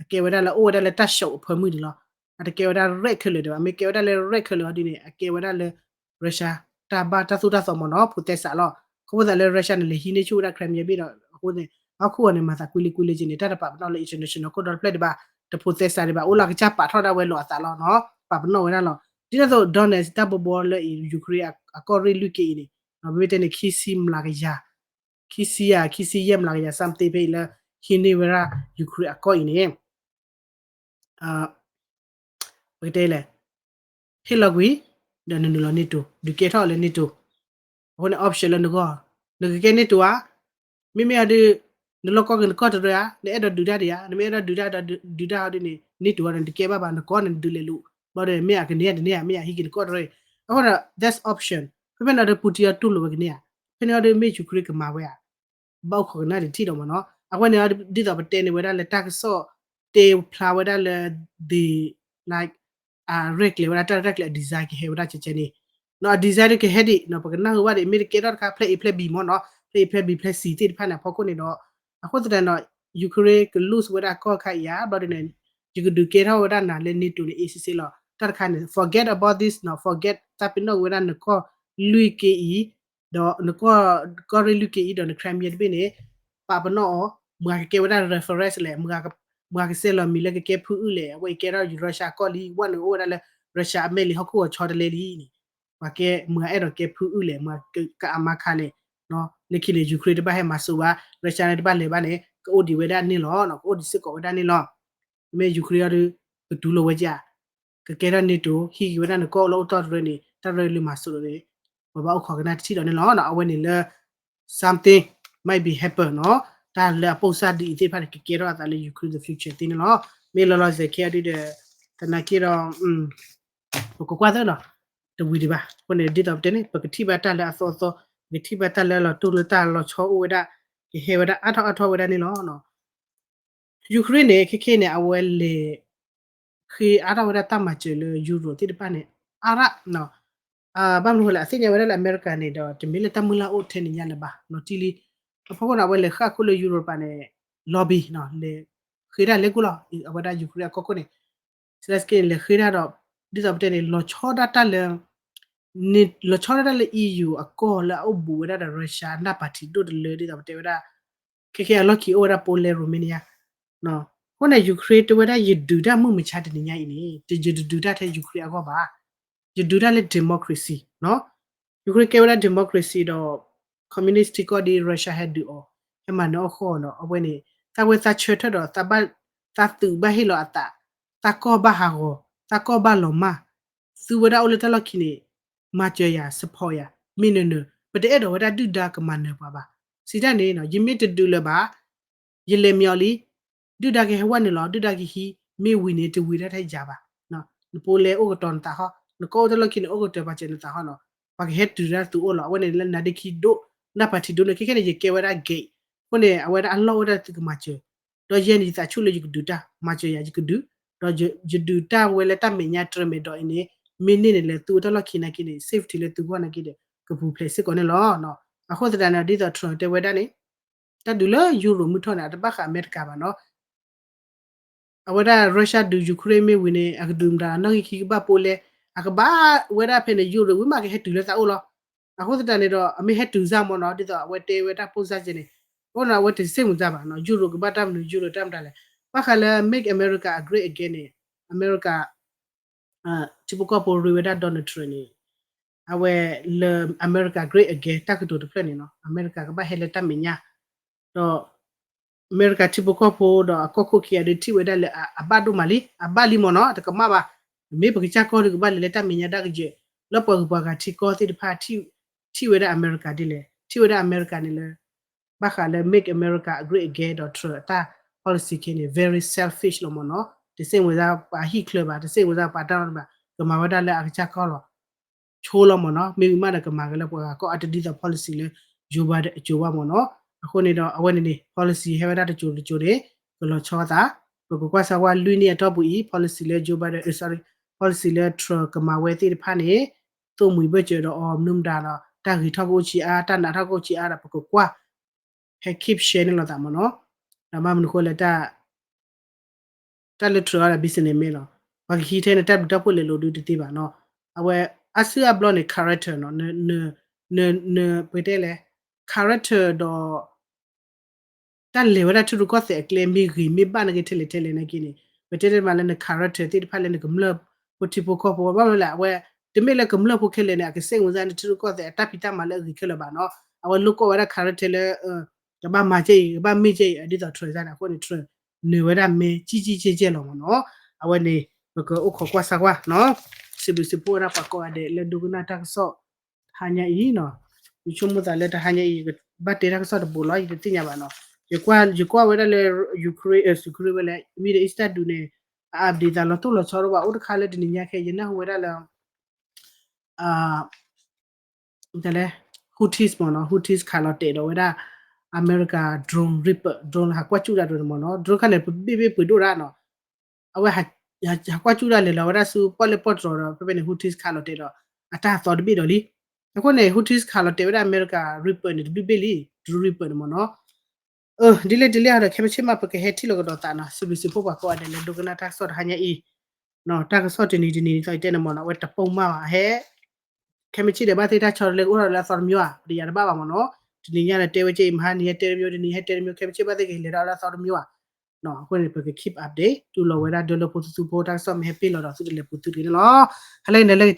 အကဲဝဲဒၣ်လၢအိၣ်ဝဲဒၣ်လၢတၢ် show အဖၢမုၢ်န့ၣ်လီၤ. အတကဲဝဲဒၣ် red ခဲလၢာ်ဒံးဘၣ်. မ့ၢ်ကဲဝဲဒၣ်လၢ red ခဲလၢာ်အီၤဒ်န့ၣ် အကဲဝဲဒၣ်လၢ Russia တၢ်ဘၣ်တၢ်သိၣ်တၢ်သီမ့ၢ်နီၤ ဖိသဲစးလီၤ. ခီဖျိသးလၢ Russia န့ၣ် လဲၤဟံးန့ၢ်ဆူၣ်ဝဲဒၣ် Crimea ဘ့ၣ်ဒီး အဃိန့ၣ် ဟီၣ်ခိၣ်အီၤန့ၣ် မၤသးကွံလံကွံလံက့ၤန့ၣ် တၢ်တပာ်ပနီၣ်လၢ international ခိၣ်ဒီတဖျၢၣ်ဒံးဘၣ်. တဖိသဲစးဒံးဘၣ် အိၣ်လၢအကစၢ်ပာ်ထီၣ်ဒၣ်ဝဲလီၤအသးလီၤနီၤ ပာ်ပနီၣ်ဝဲဒၣ်လီၤ. ဒ်န့ၣ်အသိး Donetsk တၢ်ဘီဘီလၢအံၤ Ukraine အကီၢ်ရ့ၣ်လွံၢ်က့ၢ်အံၤန့ၣ် ပမ့ၢ်တဲန့ၣ် ခံဆံမျးကယၤ ခံဆံယဲၢ်မျးကယၤ something ဖဲအံၤလၢ ဟံးန့ၢ်ဝဲဒၣ် Ukraine အကီၢ်အံၤန့ၣ် ပကတဲလဲၣ် ဟ့ၣ်လီၤကွံာ် ဒီးနနုာ်လီၤ NATO ဒုးကဲထီၣ်လၢ NATO. အဃိန့ၣ် option လၢနဂီၢ် နကကဲ NATO ဧါ, မ့မ့ၢ်အီၤဒုး နလီၢ်ကီၢ်က့ၤနကီၢ်တရၢဧါ, နအဲၣ်ဒိးဒုးတၢ်ဒံးဧါ, နမ့ၢ်အဲၣ်ဒိးဒုးတၢ်ဒီးဒုးတၢ်ဟီဒ်န့ၣ် NATO အီၤဒီးနတကဲဘၣ်ဘၣ် နကိးန့ၣ်နဒုးလဲၤလိာ် ဘျီဒီးမ့ၢ်အကန့ၢ်တန့ၢ်ဧါ မ့ၢ်အဟံးက့ၤနကီၢ်တရၢအံၤ. အဃိဒီး that's option ဖဲဖဲန့ၣ်ဒီး Putin အီၤတူၢ်လိာ်ဝဲကန့ၢ်ဧါ, ဖဲန့ၣ်အီၤဒုးမ့ၢ် Ukraine ကမၤဝဲဧါ ဘၣ်အိၣ်ခိးကနၣ်တထံၣ်ဒီးမ့ၢ်နီၤ. အဝဲန့ၣ် ဒ်သိးပတဲန့ၢ်ဝဲဒၣ်လၢတၢ်ကစီၣ် တဲဖျါဝဲဒၣ်လၢ the like အရဲၣ်ကျဲၤဝဲဒၣ်တၢ်ရဲၣ်ကျဲၤအ design ကဟဲဝဲဒၣ်ကဲကဲန့ၣ်, အ design တကဟဲဒံး ပကနၢ်ဟူဘၣ်ဒံး မ့ၢ်တကဲထီၣ်တခါ ဖျဲၣ် A ဖျဲၣ် B မ့ၢ်နီၤ, ဖျဲၣ် A ဖျဲၣ် B ဖျဲၣ် C သ့ၣ်တဖၣ်န့ၣ် အဖီခိၣ်န့ၣ်ဒီး အဃိသတးဒီး Ukraine က lose ဝဲဒၣ်ကီၢ်ခါအံၤဧါ ဘျီဒ်န့ၣ် ယကဒုးကဲထီၣ်ဝဲဒၣ်နၤလၢ NATO န့ၣ် အ့စ့စ့လီၤ. တၢ်တခါန့ၣ် forget about this နီၤ, forget တၢ်ပနီၣ်ဝဲဒၣ်နကီၢ်လွံၢ်က့ၢ်အံၤ ဒီးနကီၢ် ကီၢ်ရ့ၣ်လွံၢ်က့ၢ်အံၤ ဒီးန Crimea တဘ့ၣ်န့ၣ် ပာ်ပနီၣ်အီၤ မၤကကဲဝဲဒၣ် reference လဲၣ်, မၤကစဲးလီၤမံၤလၢကကဲဖုအုၣ်လဲၣ်, အဝဲအံၤကဲထီၣ် Russia အကီၢ်လံ, ဝဲန့ၣ်အိၣ်ဝဲဒၣ်လၢ Russia အမဲာ်လံ ဟီၣ်ခိၣ်အီၤဆီတလဲလံန့ၣ်, ပှၤကဲမၤအဲၣ်ဒိးကဲဖုအုၣ်လဲၣ်, မၤကအမါခါလဲၣ်, လၢခံန့ၣ် Ukraine တဘၣ်ဟဲမၤစိးဘၣ်, Russia န့ၣ်တဘၣ်လဲၤဘၣ်န့ၣ် ကအိၣ်ဒံးဝဲဒၣ်န့ၣ်လီၤ, ကအိၣ်ဒံးစ့ၢ်ကီးဝဲဒၣ်န့ၣ်လီၤ. မ့ၢ် Ukraine အီၤဒုး ကတူၢ်လိာ်ဝဲကဧါ ကကဲထီၣ် NATO ဟံးက့ၤဝဲဒၣ်နကီၢ်အိၣ်လၢအိၣ်တီၢ်တရၢန့ၣ် တၢ်ရၢလၢမၤစိးဒီးန့ၣ် ပဘၣ်အိၣ်ခိးကနၣ်တထံၣ်ဒီးန့ၣ်လီၤ. အဝဲန့ၣ်လၢ something might be happen နီၤ, တၢ်လၢအပိၢ်စၢ်ဒ်အံၤသ့ၣ်တဖၣ်န့ၣ် ကကဲထီၣ်အသးလၢ Ukraine the future သ့န့ၣ်လီၤ. မ့ၢ်လီၤလီၤဆဲးဆဲးခဲအီၤဒုးဒီး သနာ်က့ဒီး ပကကွၢ်သ့နီၤ, တဝံၤဒံးဘၣ်. အဃိန့ၣ် ဒ်သိးပတဲန့ၣ် ပကထံၣ်ဘၣ်တၢ်လၢအသီအသီ, ပကထံၣ်ဘၣ်တၢ်လၢအလီၤတိၢ်လၢတၢ်လီၤဆီအိၣ်ဝဲဒၣ်, ကဟဲဝဲဒၣ်အါထီၣ်အါထီၣ်ဝဲဒၣ်န့ၣ်လီၤ. Ukraine န့ၣ် ခဲခဲန့ၣ် အဝဲလဲၤ ဃ့အါထီၣ်ဝဲဒၣ်တၢ်မၤစၢၤလၢ Europe သ့ၣ်တဖၣ်န့ၣ် အါရၣ်, ဘၣ်မနုၤဃိလဲၣ် အသ့ၣ်ညါဝဲဒၣ်လၢ America န့ၣ်ဒီး တမ့ၢ်လၢတၢ်မုၢ်လၢ်အိၣ်ထဲန့ၣ်ညါလၢၤဘၣ်နီၤ, တံၢ်လံ. အဖီခိၣ်န့ၣ် အဝဲလဲၤဃၣ်ခိၣ်လၢ Europe န့ၣ် lobby နီၤ, လဲၤဃ့တၢ်လဲၤကိၢ်လီၤ. အဝဲဒၣ် Ukraine အကီၢ်ခိၣ်န့ၣ် Zelensky န့ၣ် လဲၤဃ့တၢ်ဒီး ဒ်သိးပတဲန့ၣ် လီၤဆီဒၣ်တၢ်လၢ လီၤဆီဒၣ်တၢ်လၢ EU အကီၢ်လၢအအိၣ်ဘူးဝဲဒၣ်ဒီး Russia နၢ်ပၢၢ်ထံးဒိၣ်တလၢ ဒ်သိးပတဲဝဲဒၣ် ခဲခဲအလီၢ်ခံအိၣ်ဝဲဒၣ် Poland, Romania အဃိန့ၣ် Ukraine တဲဝဲဒၣ် ယဒုးတၢ်မုၢ်မဆါတနံၤညါအံၤန့ၣ် ယတဒုးတၢ်ထဲ Ukraine အဂီၢ်ဘၣ်, ယဒုးတၢ်လၢ democracy နီၤ. Ukraine ကဲဝဲဒၣ် democracy ဒီး communist ထံကီၢ်ဒ် Russia ဟဲဒုးအီၤ ဟဲမၤနၢၤအီၣ်ဃီအီၤဒီး အဝဲန့ၣ် သးဝဲသးဆၢထၢၣ်ဒီး သးဘၣ် သးသုးဘၣ်ဟ့ၣ်လီၤအသး သးကီၢ်ဘၣ်ဟးဂီၤ သးကီၢ်ဘၣ်လီၤမၢ် သုဝဲဒၣ်အိၣ်လၢတၢ်လီၢ်ခံန့ၣ် မၤစၢၤယၤ support ယၤ မ့ၢ်နၢၤနၢၤ ပတအဲၣ်ဒိးဝဲဒၣ်ဒုၣ်ဒါကမၤနၢၤပှၤဘၣ်. စံးတၢ်န့ၣ် ယမ့ၢ်တဒုးလၢၤဘၣ် ယလဲၤမ့ၢ်အီၤလံ ဒုၣ်ဒါကဟဲဝဲနုာ်လီၤ ဒုၣ်ဒါကဟံး မ့ၢ်ဝံၤန့ၣ် တဝံၤဒၣ်ထဲယၤဘၣ်. နဖိလဲအိၣ်ကတီၤနသးဟီ နကီၢ်အိၣ်တၢ်လီၢ်ခံန့ၣ် အိၣ်ကတၢၢ်ပာ်စၢၤနသးဟီနီၤ ပှၤကဟဲတုၤဒၣ်သုအိၣ်လီၤ အဝဲန့ၣ်လၢနၤဒ့ခံဒိၣ် နၢ်ပၢၢ်ထံဒိၣ်န့ၣ် ခဲခဲန့ၣ် ယကဲဝဲဒၣ် gate အဃိန့ၣ် အဝဲဒၣ်အလီၢ်အိၣ်ဒၣ်သုကမၤစၢၤ ဒီးယဲန့ၣ် ယသးဆူၣ်လၢယကဒုးတၢ် မၤစၢၤယၤ ယကဒုး ဒီးယဒုးတၢ်ဝဲလၢတၢ်မဲာ်ညါတြၢၤမဲာ်ဒီးအံၤန့ၣ် မ့ၢ်န့ၢ်န့ၣ်လၢသုဝဲတၢ်လီၢ်ခံနာ်က့န့ၣ် safety လၢသုဂီၢ်နာ်က့ဒီး ကပူၤဖျဲးစ့ၢ်ကီးန့ၣ်လီၤ. အဃိသတးန့ၣ် ဒ်သိး Trump တဲဝဲဒၣ်န့ၣ် တၢ်ဒုးလၢယူရိးမုၢ်ထီၣ်န့ၣ် အတဘၣ်ဃးအမဲရကၤဘၣ်နီၤ အဝဲဒၣ် Russia ဒုး Ukraine မ့ၢ်ဝံၤန့ၣ် အကဒုးမတၤနီၣ်ဂံၢ်ခံကဘၣ်ပိလဲ အကဘၣ်ဝဲဒၣ်ဖဲန့ၣ် ယူရိးဝံၤမး ကဟဲတုၤလၢသးအိၣ်လီၤ. အဃိသတးန့ၣ်ဒီး အမ့ၢ်ဟဲတုၤစၢ်မ့ၢ်နီၤ ဒ်သိးအဝဲတဲဝဲတၢ်ပိၢ်စၢ်ကဲန့ၣ် အဃိန့ၣ် အဝဲတစ့ၢ်မုာ်စၢ်ဘၣ်နီၤ ယူရိးကဘၣ်တၢ်မနုၤ ယူရိးတၢ်မတၤလဲၣ် ဘၣ်ဃးလၢ Make America Great Again န့ၣ် အမဲရကၤ ထံဖိကီၢ်ဖိရ့ဝဲဒၣ် Donald Trump န့ၣ် အဝဲလၢ America Great Again တၢ်ကတိၤတဖျၢၣ်န့ၣ်နီၤ အမဲရကၤကဘၣ်ဟဲလၢတၢ်မဲာ်ညါ ဒီး အမဲရကၤထံဖိကီၢ်ဖိဒီးအကီၢ်ခိၣ်ခံဂၤဒုးထံၣ်ဝဲဒၣ်လၢအဘၣ်ဒိၣ်မးလံ အဘၣ်လံမ့ၢ်နီၤ တကမၣ်ဘၣ် မ့ၢ်ပကစၢ်ကီၢ်ဒုးကဘၣ်လဲၤလၢတၢ်မဲာ်ညါဒၣ်ကယဲၢ် လၢပှၤဂုၤပှၤဂၤထံကီၢ်သ့ၣ်တဖၣ် ထံၣ်ဝဲဒၣ်အမဲရကၤဒ်လဲၣ် ထံၣ်ဝဲဒၣ်အမဲရကၤန့ၣ်လၢ ဘၣ်ဃးလၢ Make America Great Again ဒီး Trump အတၢ် policy ခဲန့ၣ် very selfish လီၤမ့ၢ်နီၤ တစ့ၢ်မုာ်စၢ်ပှၤဟံၣ်ချၢဘၣ် တစ့ၢ်မုာ်စၢ်ပှၤတၢ်နီတမံၤ ကမၤဝဲဒၣ်လၢအကစၢ်ကီၢ်လီၤ ဆိလီၤမ့ၢ်နီၤ မ့ၢ်ဝံၤမးဒီးကမၤက့ၤလၢပှၤဂၤကီၢ်အါတဒ်သိး policy လၢ Joe Biden အစိၤဘၣ်မ့ၢ်နီၤ အဃိန့ၣ်ဒီး အဝဲန့ၣ်န့ၣ် policy ဟဲဝဲဒၣ်တစိၤတစိၤန့ၣ် ကလီၤဆီသး ပကကွၢ်စၢ်ဝဲလွံၢ်နံၣ်အတီၢ်ပူၤအံၤ policy လၢ Joe Biden အ sorry policy လၢ Trump ကမၤဝဲသ့ၣ်တဖၣ်န့ၣ် သိၣ်မှံၤဘၢၣ်စၢၤဒီးအီၤမနုၤမတၤဒီး တၢ်ဂ့ၤထီၣ်ကအိၣ်ဆံးအါ တၢ်နးထီၣ်ကအိၣ်ဆံးအါဒီး ပကကွၢ် ဟဲ keep share န့ၣ်လိာ်သးမ့ၢ်နီၤ ဒီးမ့ၢ်မနုၤဃိလဲၣ် တၢ်လၢ Trump အီၤဒီး business မ့ၢ်လီၤ ပှၤကဟံးထဲန့ၣ် တၢ်ဘျုးတၢ်ဖှိၣ်လဲၤလိာ်ဒုတသ့ဘၣ်နီၤ အဝဲ အါစုအါဘျီန့ၣ် character နီၤ န န ပတဲလဲၣ် character ဒီး တၢ်လဲၤဝဲဒၣ်ထံရူၢ်ကီၢ်သဲးအကျဲမ့ၢ်ဂ့ၤ မ့ၢ်ဘၣ်နာ်က့ထဲလဲၣ်ထဲလဲၣ်နာ်က့န့ၣ် ပတဲတမးလၢန character သ့ၣ်တဖၣ်လၢနကမျၢၢ်ဖိထံဖိကီၢ်ဖိ ဘၣ်မနုၤလဲၣ် အဝဲ တမ့ၢ်လၢကမျၢၢ်ဖိခဲလၢာ်န့ၣ် အကစဲးမုာ်စၢ်န့ၣ် ထံရူၢ်ကီၢ်သဲးအတၢ်ဖံးတၢ်မၤလၢအဂ့ၤခဲလၢာ်ဘၣ်နီၤ အဝဲလိၣ်ကွၢ်ဝဲဒၣ် character လၢ ကဘၣ်မၤကဲအံၤ ကဘၣ်မ့ၢ်ကဲအံၤ ဒ်သိး Trump န့ၣ် အဃိန့ၣ် Trump နၢၤဝဲဒၣ်မဲာ်ကံၢ်ကံၢ်ကဲကဲလီၤမ့ၢ်နီၤ အဝဲန့ၣ် ပကအိၣ်ခိးကွၢ်စၢ်ကွၢ်နီၤ စံးဘျုးစံးဖှိၣ်ဝဲဒၣ်ပှၤကိးဂၤဒဲးလၢဒိကနၣ်တၢ်ကစီၣ် တဟါညါအံၤနီၤ ယဆိကမိၣ်သးလၢတဟါညါအံၤ ယကဘၣ်တဲတၢ်ကစီၣ်တဘိလီၤ ယတသ့ၣ်ညါဘၣ်နီၤ ယကွၢ် ယကွၢ်ဝဲဒၣ်လၢ Ukraine Ukraine ဝဲလၢ Middle East တၢ်ဒုးန့ၣ် အ update သးလီၤတိၢ်လီၤဆီတအိၣ်ဘၣ် အိၣ်တခါလၢတနံၤညါခဲ ယနၢ်ဟူဝဲဒၣ်လၢ တလဲ Houthis မ့ၢ်နီၤ Houthis ခးလီၤတဲာ်ဒီးဝဲဒၣ် အမဲရကၤ drone Reaper drone ဟးကွၢ်စူၣ်တၢ်ဒိၣ်န့ၣ်မ့ၢ်နီၤ drone ခါန့ၣ် ပဘ့ၣ်ဘ့ၣ်ပှ့ၤဒိၣ်ဒၣ်နီၤ အဝဲ ဟးကွၢ်စူၣ်တၢ်လဲၤလီၤဝဲဒၣ်ဆူပီၣ်လဲၣ်ပီၣ်တြီၤဒီး ဖဲဖဲန့ၣ် Houthis ခးလီၤတဲာ်ဒီး အတၢ်သီတဘ့ၣ်ဒီးလံ အဃိန့ၣ် Houthis ခးလီၤတဲာ်ဝဲဒၣ်အမဲရကၤ Reaper န့ၣ် တဘ့ၣ်ဘ့ၣ်လံ drone Reaper န့ၣ်မ့ၢ်နီၤ ဒ်လဲၣ်ဒ်လဲၣ်ဒီး ခဲမုၢ်ဆ့ၣ်မး ပကဟဲထံၣ်လိာ်ကဒီးသးနီၤ စံးဘျုးစံးဖှိၣ်ပှၤကိးဂၤဒဲးလၢဒိကနၣ်တၢ်ကစီၣ်တဟါညါအံၤ တၢ်ကစီၣ်တနံၤတနံၤဒ်သိးယတဲန့ၣ်မ့ၢ်နီၤ အဝဲတပိာ်မၢ်ဘၣ် အဟဲ ခဲမုၢ်ဆ့ၣ်ဒီးဘၣ်သ့ၣ်တၢ်ဆီတလဲကအိၣ်ထီၣ်လၢအသီတမံၤဧါ ပတယၤတဘၣ်ဘၣ်မ့ၢ်နီၤ တနံၤညါန့ၣ်တဲဝဲကဲအံၤ မဟါနံၤဟဲတဲတမံၤ တနံၤဟဲတဲတမံၤ ခဲမုၢ်ဆ့ၣ်ဘၣ်သ့ၣ်ကဟ့ၣ်လဲၤထီၣ်လၢအသီတမံၤဧါ အဃိန့ၣ် ပက keep update တူၢ်လိာ်ဝဲဒၣ်ဒၢလၢဖိသူသူဖိ တၢ်ကစီၣ်မ့ၢ်ဟဲပ့ၢ်လီၤဒီးသုတလဲၤပူၤသုတဂ့ၤန့ၣ်လီၤ ဟါလၢအံၤန့ၣ်လၢ